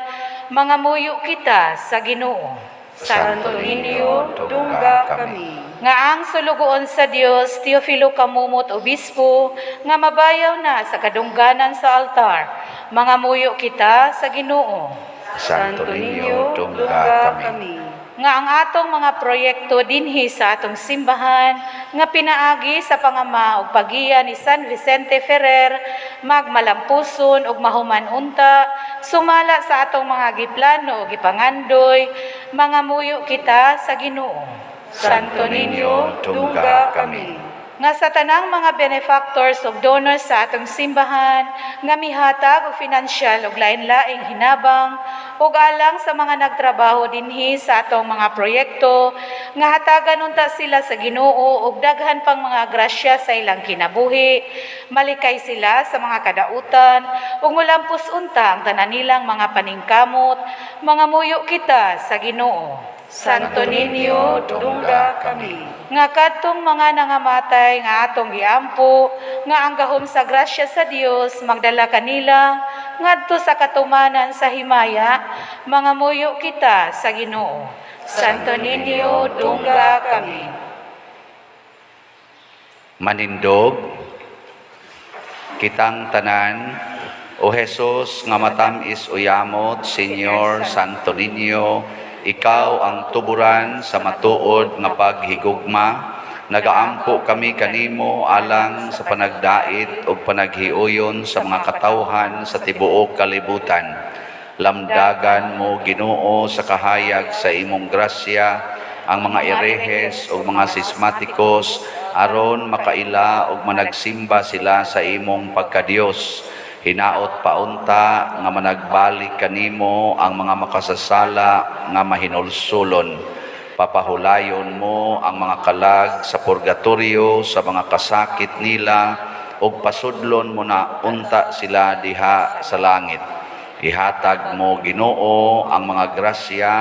mangamuyo kita sa Ginoo. Santo Niño, dungga kami. Nga ang sulugoon sa Dios, Teofilo Kamumot Obispo, nga mabayaw na sa kadungganan sa altar, mangamuyo kita sa Ginoo. Santo Niño, dungga kami. Nga ang atong mga proyekto dinhi sa atong simbahan nga pinaagi sa pangama ug pagiya ni San Vicente Ferrer magmalampuson ug mahuman unta sumala sa atong mga giplano ug gipangandoy, mangamuyo kita sa Ginoo. Santo Niño, dungga kami. Nga sa tanang mga benefactors ug donors sa atong simbahan nga mihatag og financial ug lain-laing hinabang ug alang sa mga nagtrabaho dinhi sa atong mga proyekto, nga hatagan unta sila sa Ginoo og daghan pang mga grasya sa ilang kinabuhi, malikay sila sa mga kadautan ug mulampos unta ang tanan nilang mga paningkamot, mangamuyo kita sa Ginoo. Santo Niño, dungga kami. Nga kadtong mga nangamatay nga atong giampo, nga ang gahom sa grasya sa Dios magdala kanila ngadto sa katumanan sa himaya, mangamuyo kita sa Ginoo. Santo Niño, dungga kami. Manindog kitang tanan. O Jesus nga matam-is uyamot, Señor Santo Niño, ikaw ang tuburan sa matuod nga paghigugma. Nagaampo kami kanimo alang sa panagdait ug panaghiuyon sa mga katawhan sa tibuok kalibutan. Lamdagan mo, Ginoo, sa kahayag sa imong grasya ang mga erehes ug mga sismatikos aron makaila ug managsimba sila sa imong pagkadiyos. Hinaot paunta nga managbalik kanimo ang mga makasasala nga mahinulsulon. Papahulayon mo ang mga kalag sa purgatorio sa mga kasakit nila ug pasudlon mo na unta sila diha sa langit. Ihatag mo, Ginoo, ang mga grasya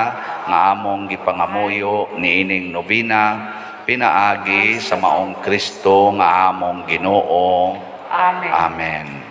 nga among gipangamuyo niining nobena pinaagi sa maong Kristo nga among Ginoo. Amen. Amen.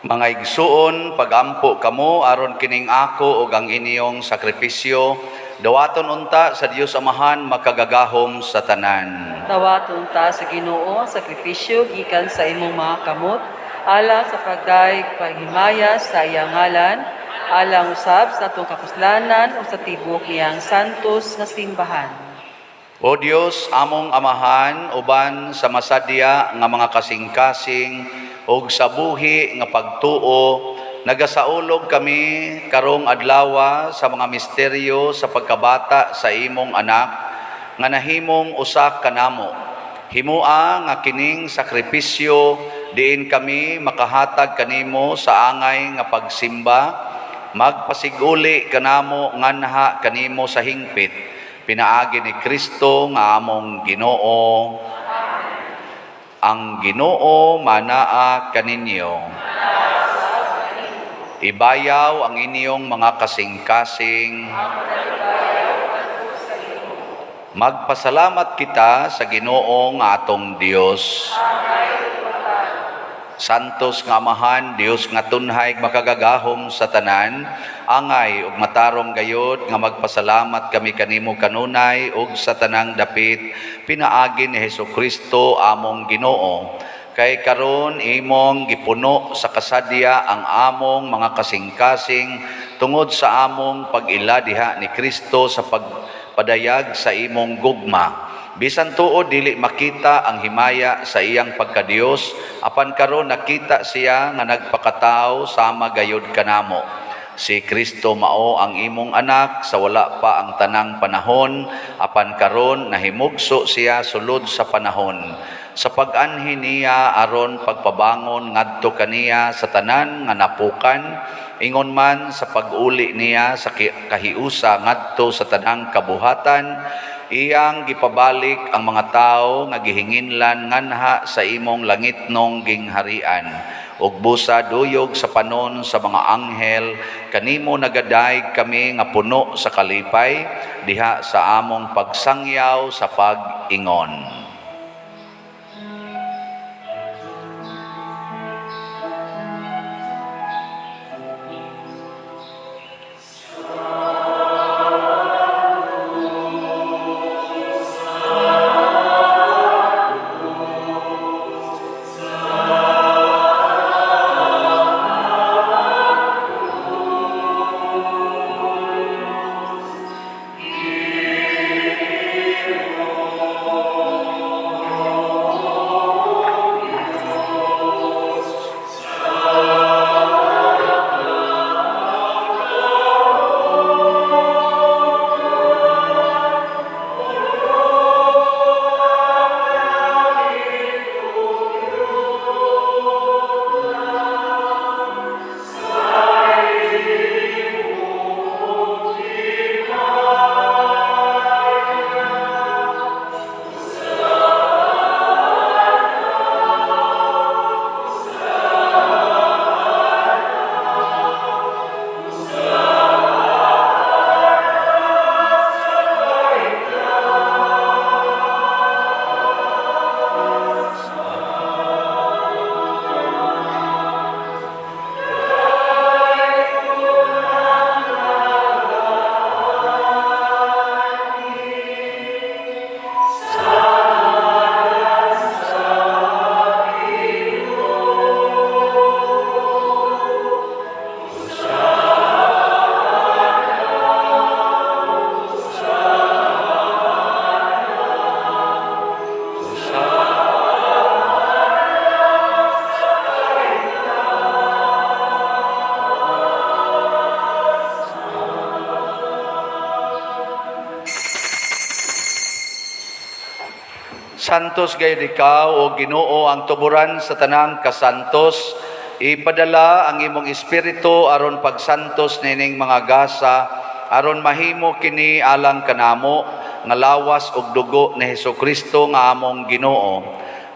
Mga igsuon, pagampo kamo aron kining ako ug ang inyong sakripisyo dawaton unta sa Dios Amahan makagagahom sa tanan. Dawaton unta sa Ginoo ang sakripisyo gikan sa imong mga kamot, alang sa pagdayeg paghimaya sa iyang ngalan, alang usab sa atong kapuslanan ug sa tibuok niyang santos nga simbahan. O Dios, among Amahan, uban sa masadya nga mga kasing-kasing ug sa buhi nga pagtuo, nagasaulog kami karong adlawa sa mga misteryo sa pagkabata sa imong anak nga nahimong usa kanamo. Himua nga kining sakripisyo diin kami makahatag kanimo sa angay nga pagsimba, magpasiguli kanamo nganha kanimo sa hingpit pinaagi ni Kristo nga among Ginoo. Ang Ginoo manaa kaninyo. Ibayaw ang inyong mga kasing-kasing. Magpasalamat kita sa Ginoo nga atong Dios. Santos nga Amahan, Dios nga tunhay makagagahom sa tanan, angay ug matarong gayod nga magpasalamat kami kanimo kanunay ug sa tanang dapit pinaagi ni Hesukristo among Ginoo. Kay karon imong gipuno sa kasadya ang among mga kasing-kasing tungod sa among pag-ila diha ni Kristo sa pagpadayag sa imong gugma. Bisan tuod dili makita ang himaya sa iyang pagkadiyos, apan karon nakita siya nga nagpakatao sama gayod kanamo. Si Kristo mao ang imong anak sa wala pa ang tanang panahon, apan karon nahimugso siya sulod sa panahon. Sa pag-anhi niya aron pagpabangon ngadto kaniya sa tanan nga napukan, ingon man sa pag-uli niya sa kahiusa ngadto sa tanang kabuhatan, iyang gipabalik ang mga tawo nga gihinginlan nganha sa imong langitnong gingharian. Ug busa duyog sa panon sa mga anghel, kanimo nagadayeg kami nga puno sa kalipay diha sa among pagsangyaw sa pag-ingon. Santos gayud ikaw, o Ginoo, ang tuburan sa tanang kasantos. Ipadala ang imong espiritu aron pagsantos nining mga gasa, aron mahimo kini alang kanamo nga lawas ug dugo ni Hesukristo nga among Ginoo.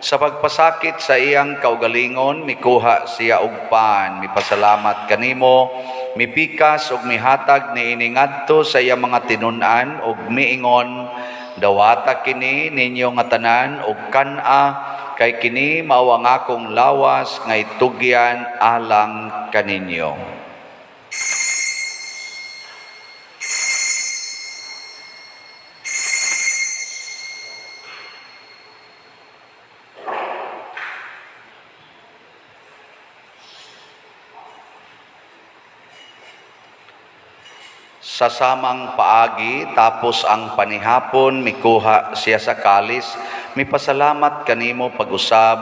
Sa pagpasakit sa iyang kaugalingon, mikuha siya og pan, mipasalamat kanimo, mipikas ug mihatag niini ngadto sa iyang mga tinun-an ug miingon, dawata kini ninyo nga tanan ug kan-a, kay kini mao ang akong lawas nga itugyan alang kaninyo. Sa samang paagi, tapos ang panihapon, mikuha siya sa kalis, mipasalamat kanimo pag-usab,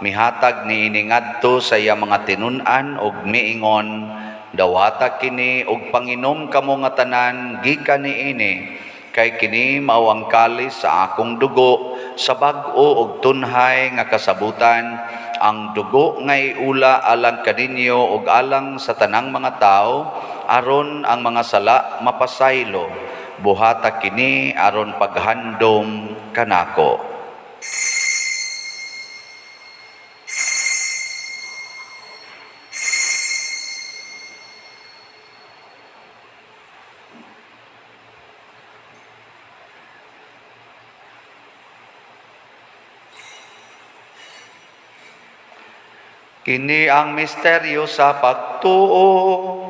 mihatag niini ngadto sa iya mga tinun-an ug miingon, dawata kini ug panginom kamo nga tanan gikan niini, kay kini mao ang kalis sa akong dugo sa bag-o ug tunhay nga kasabutan, ang dugo nga iula alang kaninyo ug alang sa tanang mga tawo aron ang mga sala mapasaylo. Buhata kini aron paghandom kanako. Kini ang misteryo sa pagtuo.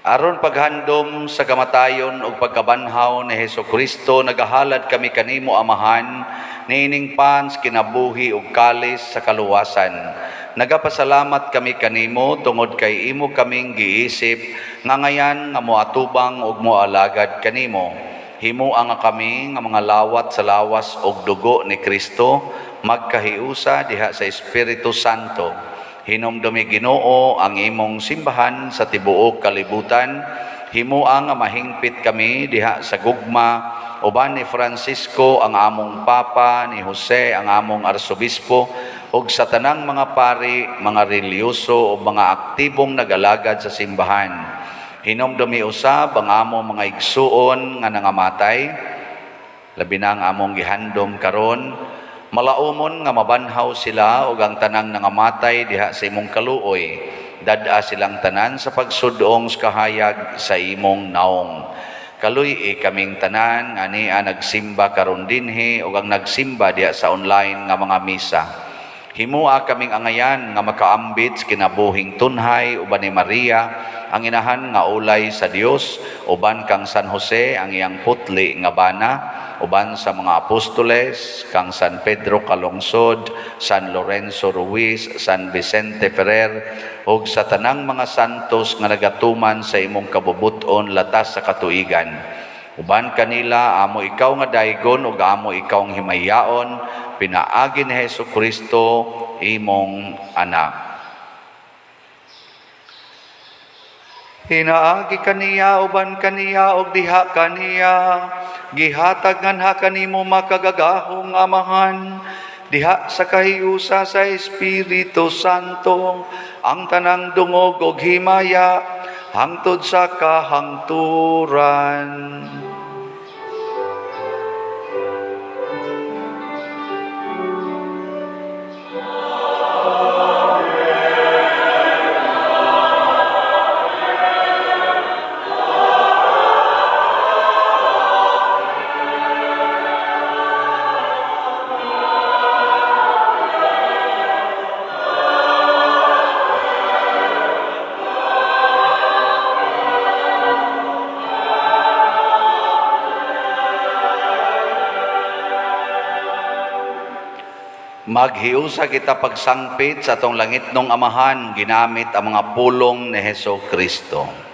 Aron paghandom sa kamatayon ug pagkabanhaw ni Hesus Kristo, nagahalad kami kanimo, Amahan, niining pans kinabuhi ug kalis sa kaluwasan. Nagapasalamat kami kanimo tungod kay imo kaming giisip nga ngayan nga moatubang ug moalagad kanimo. Himoa nga kami nga mga lawat sa lawas ug dugo ni Kristo magkahiusa diha sa Espiritu Santo. Hinumdumi, Ginoo, ang imong simbahan sa tibuok kalibutan. Himoa nga mahingpit kami diha sa gugma uban ni Francisco ang among Papa, ni Jose ang among Arsobispo, ug sa tanang mga pari, mga relihiyoso ug mga aktibong nagalagad sa simbahan. Hinumdumi usab ang among mga igsuon nga nangamatay, labi na ang among gihandom karon, malaumon nga mabanhaw sila ug ang tanang nangamatay diha sa imong kaluoy. Dad-a silang tanan sa pagsudong sa kahayag sa imong naong. Kaluy-i kaming tanan nga ania nagsimba karon dinhi ug ang nagsimba diha sa online nga mga misa. Himua kaming angayan nga makaambit sa kinabuhing tunhay uban ni Maria ang inahan nga ulay sa Dios, uban kang San Jose ang iyang putli nga bana, uban sa mga apostoles, kang San Pedro Calungsod, San Lorenzo Ruiz, San Vicente Ferrer, ug sa tanang mga santos nga nagatuman sa imong kabubut-on latas sa katuigan. Uban kanila amo ikaw nga daygon ug amo ikaw ang himayaon pinaagi ni Hesus Kristo imong anak. Pinaagi kaniya, uban kaniya ug diha kaniya, gihatag nganha kanimo, makagagahong Amahan, diha sa kahiusa sa Espiritu Santo, ang tanang dungog ug himaya hangtod sa kahangturan. Maghiusa kita pagsangpit sa atong langitnong Amahan ginamit ang mga pulong ni Heso Kristo.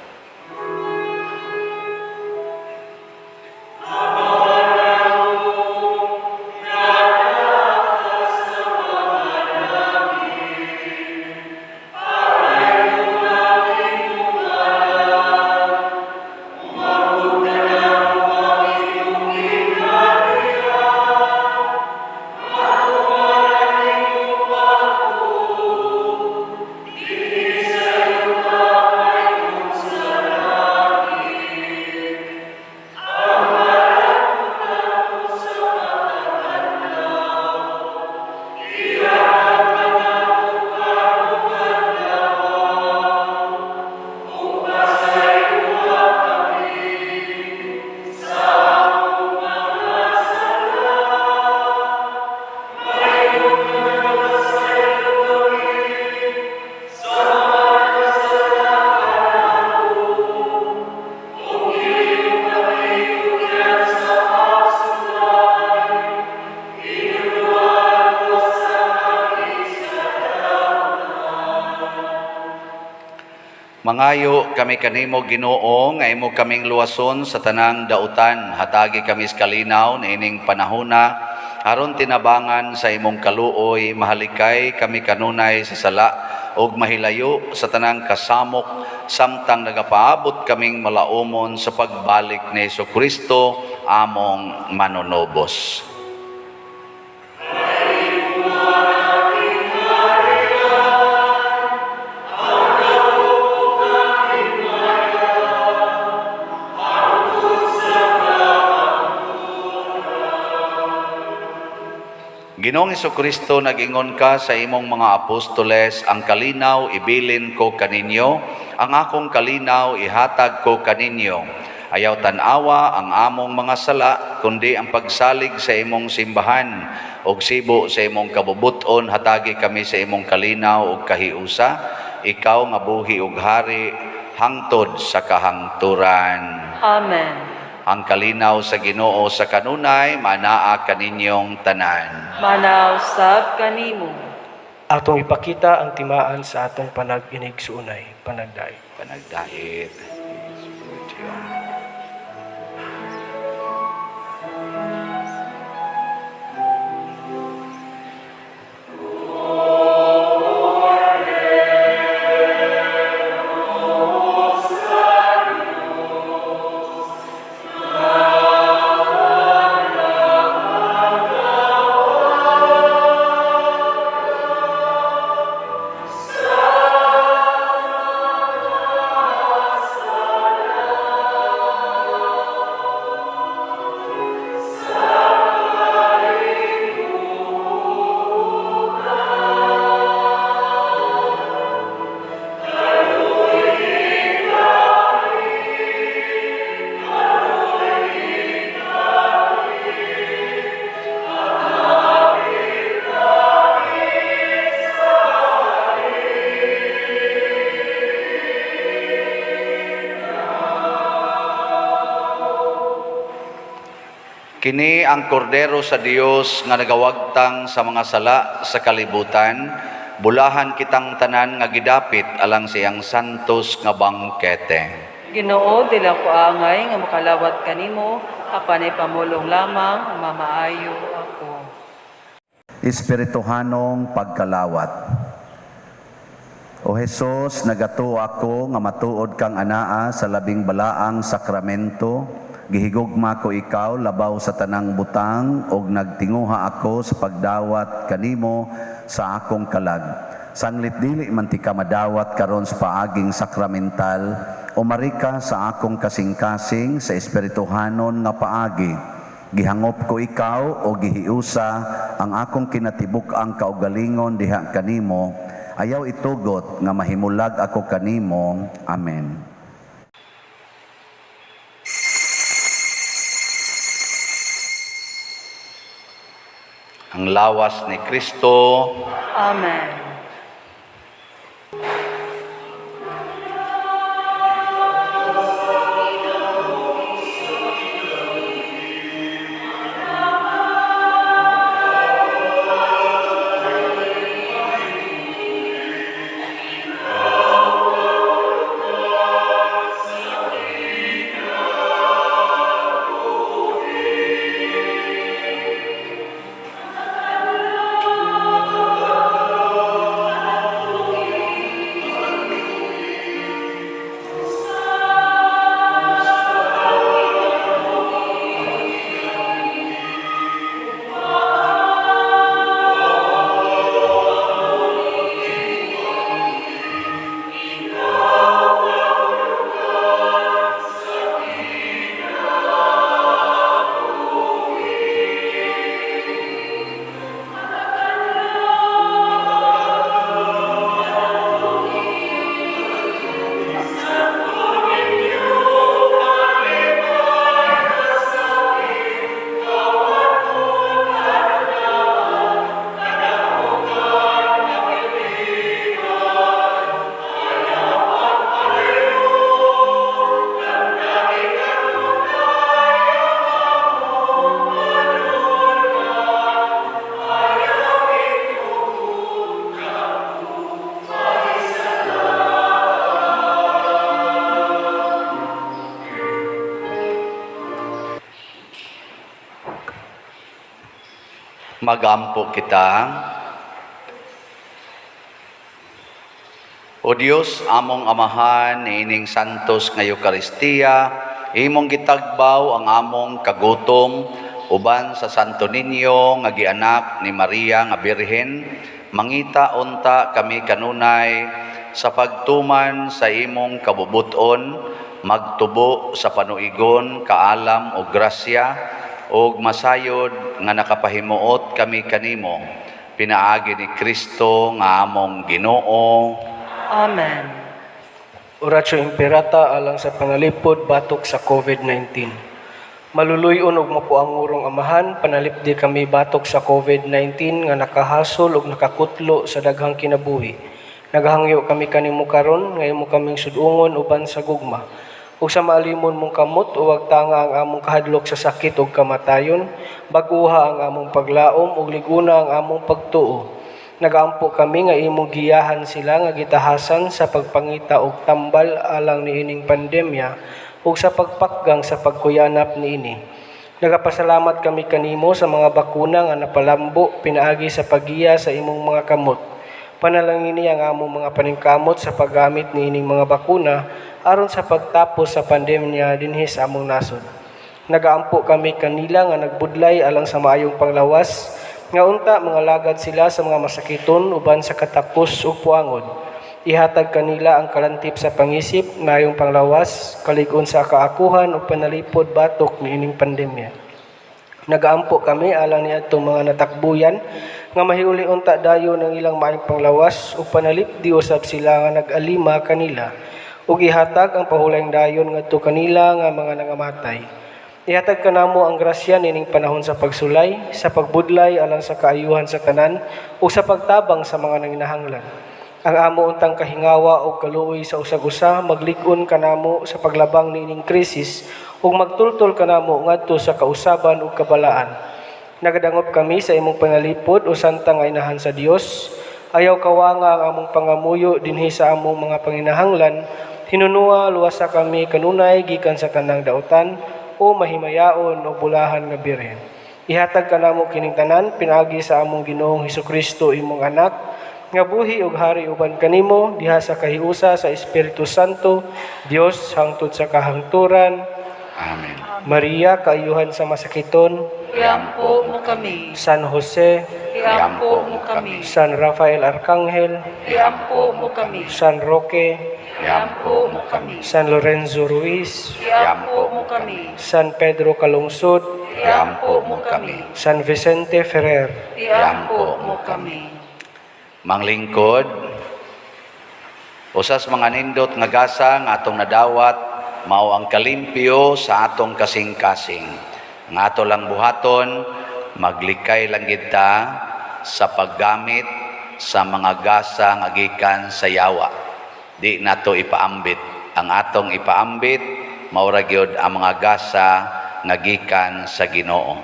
Mangayo kami kanimo, Ginoo, nga imo kaming luwason sa tanang dautan. Hatagi kami sa kalinaw niining panahona aron tinabangan sa imong kaluoy, mahalikay kami kanunay sa sala ug mahilayo sa tanang kasamok samtang nagapaabot kaming malaumon sa pagbalik ni Kristo among manunubos. Ginoong Kristo, nag-ingon ka sa imong mga apostoles, "Ang kalinaw ibilin ko kaninyo, ang akong kalinaw ihatag ko kaninyo." Ayaw tan-awa ang among mga sala, kundi ang pagsalig sa imong simbahan. Og sibo sa imong kabubuton, hatagi kami sa imong kalinaw ug kahiusa, ikaw nga buhi ug hari hangtod sa kahangturan. Amen. Ang kalinaw sa Ginoo sa kanunay manaa kaninyong tanan. Manaw sab kanimo. Atong ipakita ang timaan sa atong panag-inigsuonay, panagdait. Panagdait. Kini ang kordero sa Dios nga nagawagtang sa mga sala sa kalibutan. Bulahan kitang tanan nga gidapit alang sa iyang santos nga bangkete. Ginoo, dili ako angay nga makalawat kanimo, apan ipamulong lamang, mamaayo ako. Espirituhanong pagkalawat. O Hesus, nagatuo ako nga matuod kang anaa sa labing balaang sakramento. Gihigugma ko ikaw labaw sa tanang butang ug nagtinguha ako sa pagdawat kanimo sa akong kalag. Sanglit dili man tika madawat karon sa paaging sakramental, umari ka sa akong kasing-kasing sa espirituhanon nga paagi. Gihangop ko ikaw o gihiusa ang akong kinatibuk-ang kaugalingon diha kanimo. Ayaw itugot nga mahimulag ako kanimo. Amen. Ang lawas ni Kristo. Amen. Magampo kita. O Dios, among Amahan, niining santos nga Eukaristiya, imong gitagbaw ang among kagutom uban sa Santo Niño nga gianak ni Maria nga Birhen, mangita unta kami kanunay sa pagtuman sa imong kabubuton, magtubo sa panuigon, kaalam o grasya, ug masayod nga nakapahimuot kami kanimo pinaagi ni Kristo nga among Ginoo. Amen. Oratio Imperata alang sa panalipod batok sa COVID-19. Maluluy-on ug mapuangurong Amahan, panalipdi kami batok sa COVID-19 nga nakahasol ug nakakutlo sa daghang kinabuhi. Nagahangyo kami kanimo karon nga imo kaming sudungon uban sa gugma. Ug sa maalimon mong kamot uwag tanga ang among kahadlok sa sakit ug kamatayon, bag-uha ang among paglaom ug liguna ang among pagtuo. Nagaampo kami nga imong giyahan sila nga gitahasan sa pagpangita og tambal alang niining pandemya ug sa pagpakgang sa pagkuyanap niini. Nagapasalamat kami kanimo sa mga bakuna nga napalambo pinaagi sa paggiya sa imong mga kamot. Panalangini ang among mga paningkamot sa paggamit niining mga bakuna aron sa pagtapos sa pandemya dinhi sa among nasod. Nagaampo kami kanila nga nagbudlay alang sa maayong panglawas, nga unta mangalagad sila sa mga masakiton uban sa katakos ug puangod. Ihatag kanila ang kalantip sa pangisip, maayong panglawas, kalig-on sa kaakuhan ug panalipod batok niining pandemya. Nagaampo kami alang niadtong mga natakbuyan nga mahiuli unta dayon ang ilang maayong panglawas ug panalipdi usab sila nga nag-alima kanila ug ihatag ang pahulayng dayon ngadto kanila nga mga nangamatay. Ihatag kanamo ang grasya nining panahon sa pagsulay, sa pagbudlay alang sa kaayuhan sa tanan ug sa pagtabang sa mga nanginahanglan. Ang amo untang kahingawa ug kaluoy sa usag-usa maglig-on kanamo sa paglabang niining krisis ug magtultol kanamo ngadto sa kausaban ug kabalaan. Nagadangop kami sa imong panalipod o santa nga inahan sa Dios. Ayaw kawanga ang among pangamuyo dinhi sa among mga panginahanglan. Hinunua luwasa kami kanunay gikan sa tanang dautan o mahimayaon o bulahan nga birhen. Ihatag kanamo kining tanan pinaagi sa among Ginoong Hesukristo, imong anak, nga buhi ug hari uban kanimo diha sa kahiusa sa Espiritu Santo, Dios hangtod sa kahangturan. Amen. Maria, kaayuhan sa masakiton. Iampo mo kami. San Jose, Iampo mo kami. San Rafael Arcangel, Iampo mo kami. San Roque, Iampo mo kami. San Lorenzo Ruiz, Iampo mo kami. San Pedro Calungsod, Iampo mo kami. San Vicente Ferrer. Iampo mo kami. Manglingkod, usas mga nindot nga gasa nga atong nadawat mao ang kalimpyo sa atong kasing-kasing. Nga ato lang buhaton, maglikay lang kita sa paggamit sa mga gasa nga gikan sa yawa. Di nato ipaambit. Ang atong ipaambit mao ra gyud ang mga gasa nga gikan sa Ginoo.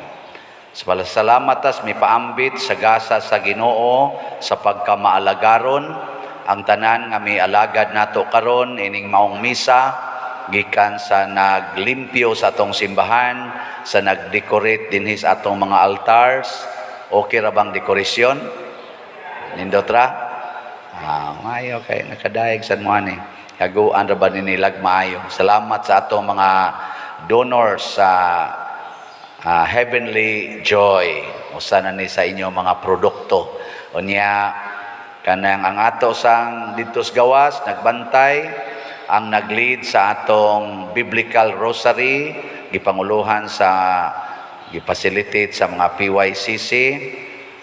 Salamat tas mipaambit sa gasa sa Ginoo sa pagkamaalagaron ang tanan nga mialagad nato karon ining maong misa, gikan sa naglimpyo sa atong simbahan, sa nagdecorate dinhi sa atong mga altars. Okay ra bang dekorasyon? Nindot ra? Ah, maayo kay nakadayeg sad mo ani. Kaguan ra ba ni nilag maayo. Salamat sa atong mga donors sa Heavenly Joy. Usa na ni sa inyo mga produkto. Unya kanang ang ato sang didto sa gawas nagbantay, ang nag-lead sa atong biblical rosary, gipanguluhan sa, gipacilitate sa mga PYCC,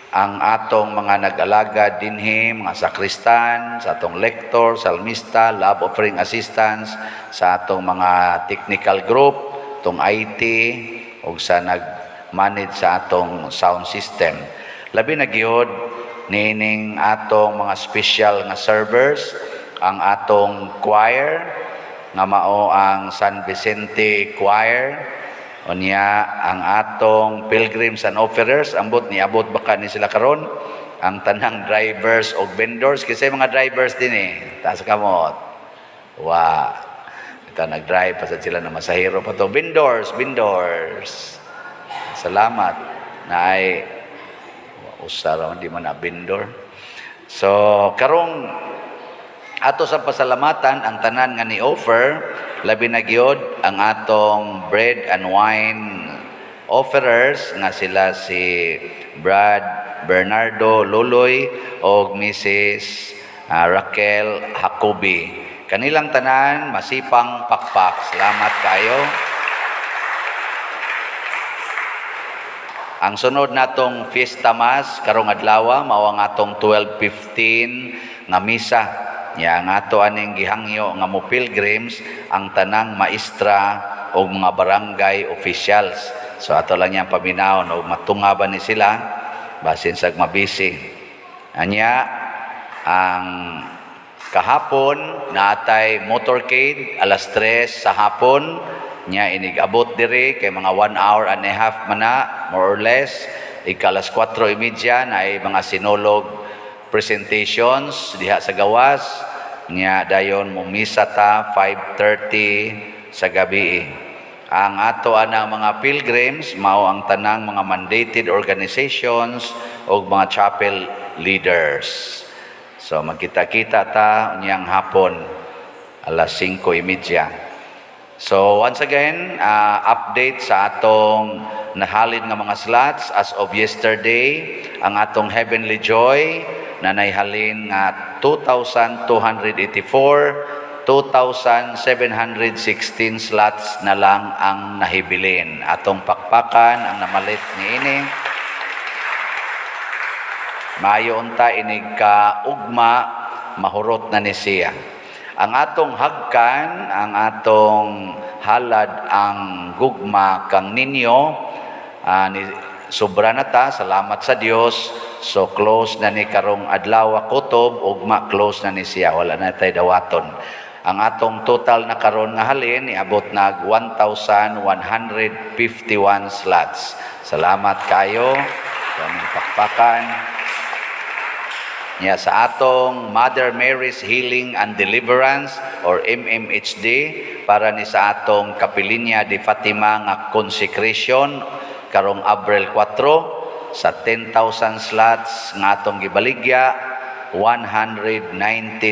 ang atong mga nag-alagad dinhi, mga sakristan, sa atong lector, salmista, love offering assistants, sa atong mga technical group, atong IT, ug sa nag-manage sa atong sound system. Labi na gyud niining atong mga special nga servers, ang atong choir nga mao ang San Vicente Choir, unya ang atong pilgrims and offerers, ambot niabot baka ni sila karon, ang tanang drivers og vendors, kasi mga drivers din eh, taas kamot. Wa ito nag-drive pa sad sila na masahero pa to. Vendors, vendors. Salamat na ay Usa ra man, di man na vendor. So karong ato sa pasalamatan ang tanan nga ni offer, labi na gyud ang atong bread and wine offerers nga sila si Brad Bernardo Luloy og Mrs. Raquel Jacobi. Kanilang tanan masipang pakpak. Salamat kayo. Ang sunod natong Fiesta Mass karong adlaw mao ang atong 12:15 nga misa. Nya ang ato aning gihangyo nga mo pilgrims ang tanang maestra o mga barangay officials. So ato lang niyang paminawon og matungaban ni sila basin sag mabisi. Anya ang kahapon naatay motorcade alas 3 sa hapon nya inig-abot diri kay mga 1 hour and a half mana more or less. Ika alas 4:30 na ay mga sinulog presentations diha sa gawas nya dayon mumisa ta 5:30 sa gabi. Ang ato anang mga pilgrims mao ang tanang mga mandated organizations ug mga chapel leaders. So magkita-kita ta unyang hapon alas 5:30. So once again, update sa atong nahalin nga mga slots as of yesterday, ang atong Heavenly Joy na naihalin nga 2,284, 2,716 slots na lang ang nahibilin. Atong pakpakan ang namalit niini. Maayo unta inig ka ugma, mahurot na ni siya. Ang atong hagkan, ang atong halad ang gugma kang ninyo, ni, sobra na ta, salamat sa Dios. So close na ni karong adlaw kutob, ugma close na ni siya, wala na tay dawaton. Ang atong total na karon nga halin niabot nag 1,151 slots. Salamat kayo sa aming pakpakan. Nya sa atong Mother Mary's Healing and Deliverance or MMHD para ni sa atong Kapilinya de Fatima nga consecration karong Abril 4 sa 10,000 slots nga atong gibaligya, 190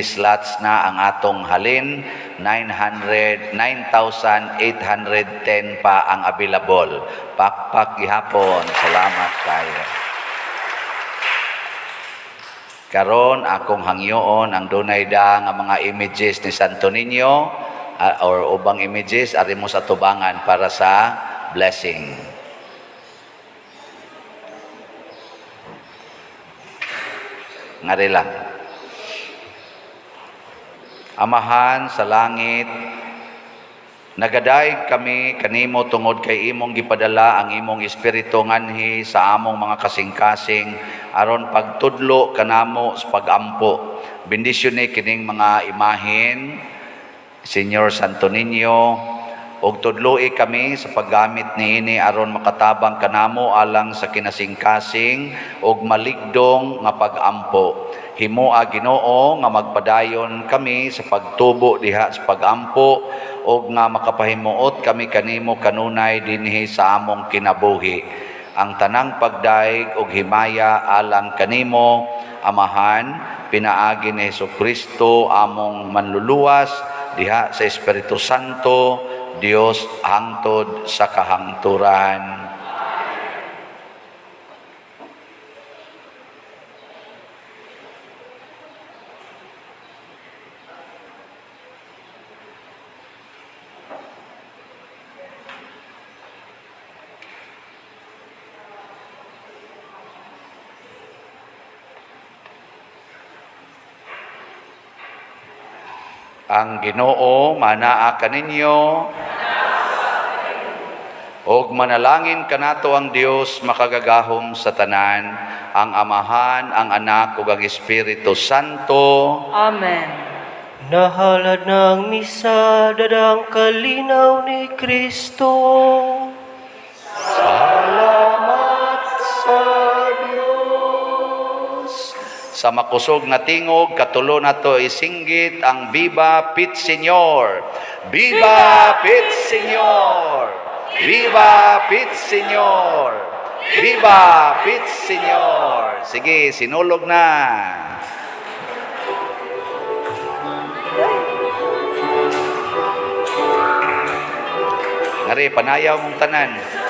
slots na ang atong halin, 900 9,810 pa ang available. Pakpak gihapon. Salamat kayo. Karon akong hangyoon ang dunay da nga mga images ni Santo Niño or ubang images ari mo sa tubangan para sa blessing. Ngari lang. Amahan sa langit, nagadayeg kami kanimo tungod kay imong gipadala ang imong espiritu nganhi sa among mga kasing-kasing aron pagtudlo kanamo sa pagampo. Bendisyon ni kining mga imahin, Señor Santo Niño, ug tudloi kami sa paggamit niini aron makatabang kanamo alang sa kinasingkasing ug maligdong nga pagampo. Himoa, Ginoo, nga magpadayon kami sa pagtubo diha sa pagampo ug nga makapahimuot kami kanimo kanunay dinhi sa among kinabuhi. Ang tanang pagdayeg ug himaya alang kanimo, Amahan, pinaagi ni Hesukristo among manluluwas diha sa Espiritu Santo, Dios hangtod sa kahangturan. Ang Ginoo manaa kaninyo og manalangin kanato ang Dios makagagahom sa tanan, ang Amahan, ang Anak ug ang Espiritu Santo. Amen. Nahalad ng misa, dadang kalinaw ni Kristo. Salamat sa Dios. Sa makusog nga tingog, katulo nato isinggit ang Viva Pit Señor. Viva Pit Señor! Viva Pit Señor! Viva Pit Señor! Sige, sinulog na. Nari, panayaw mong tanan.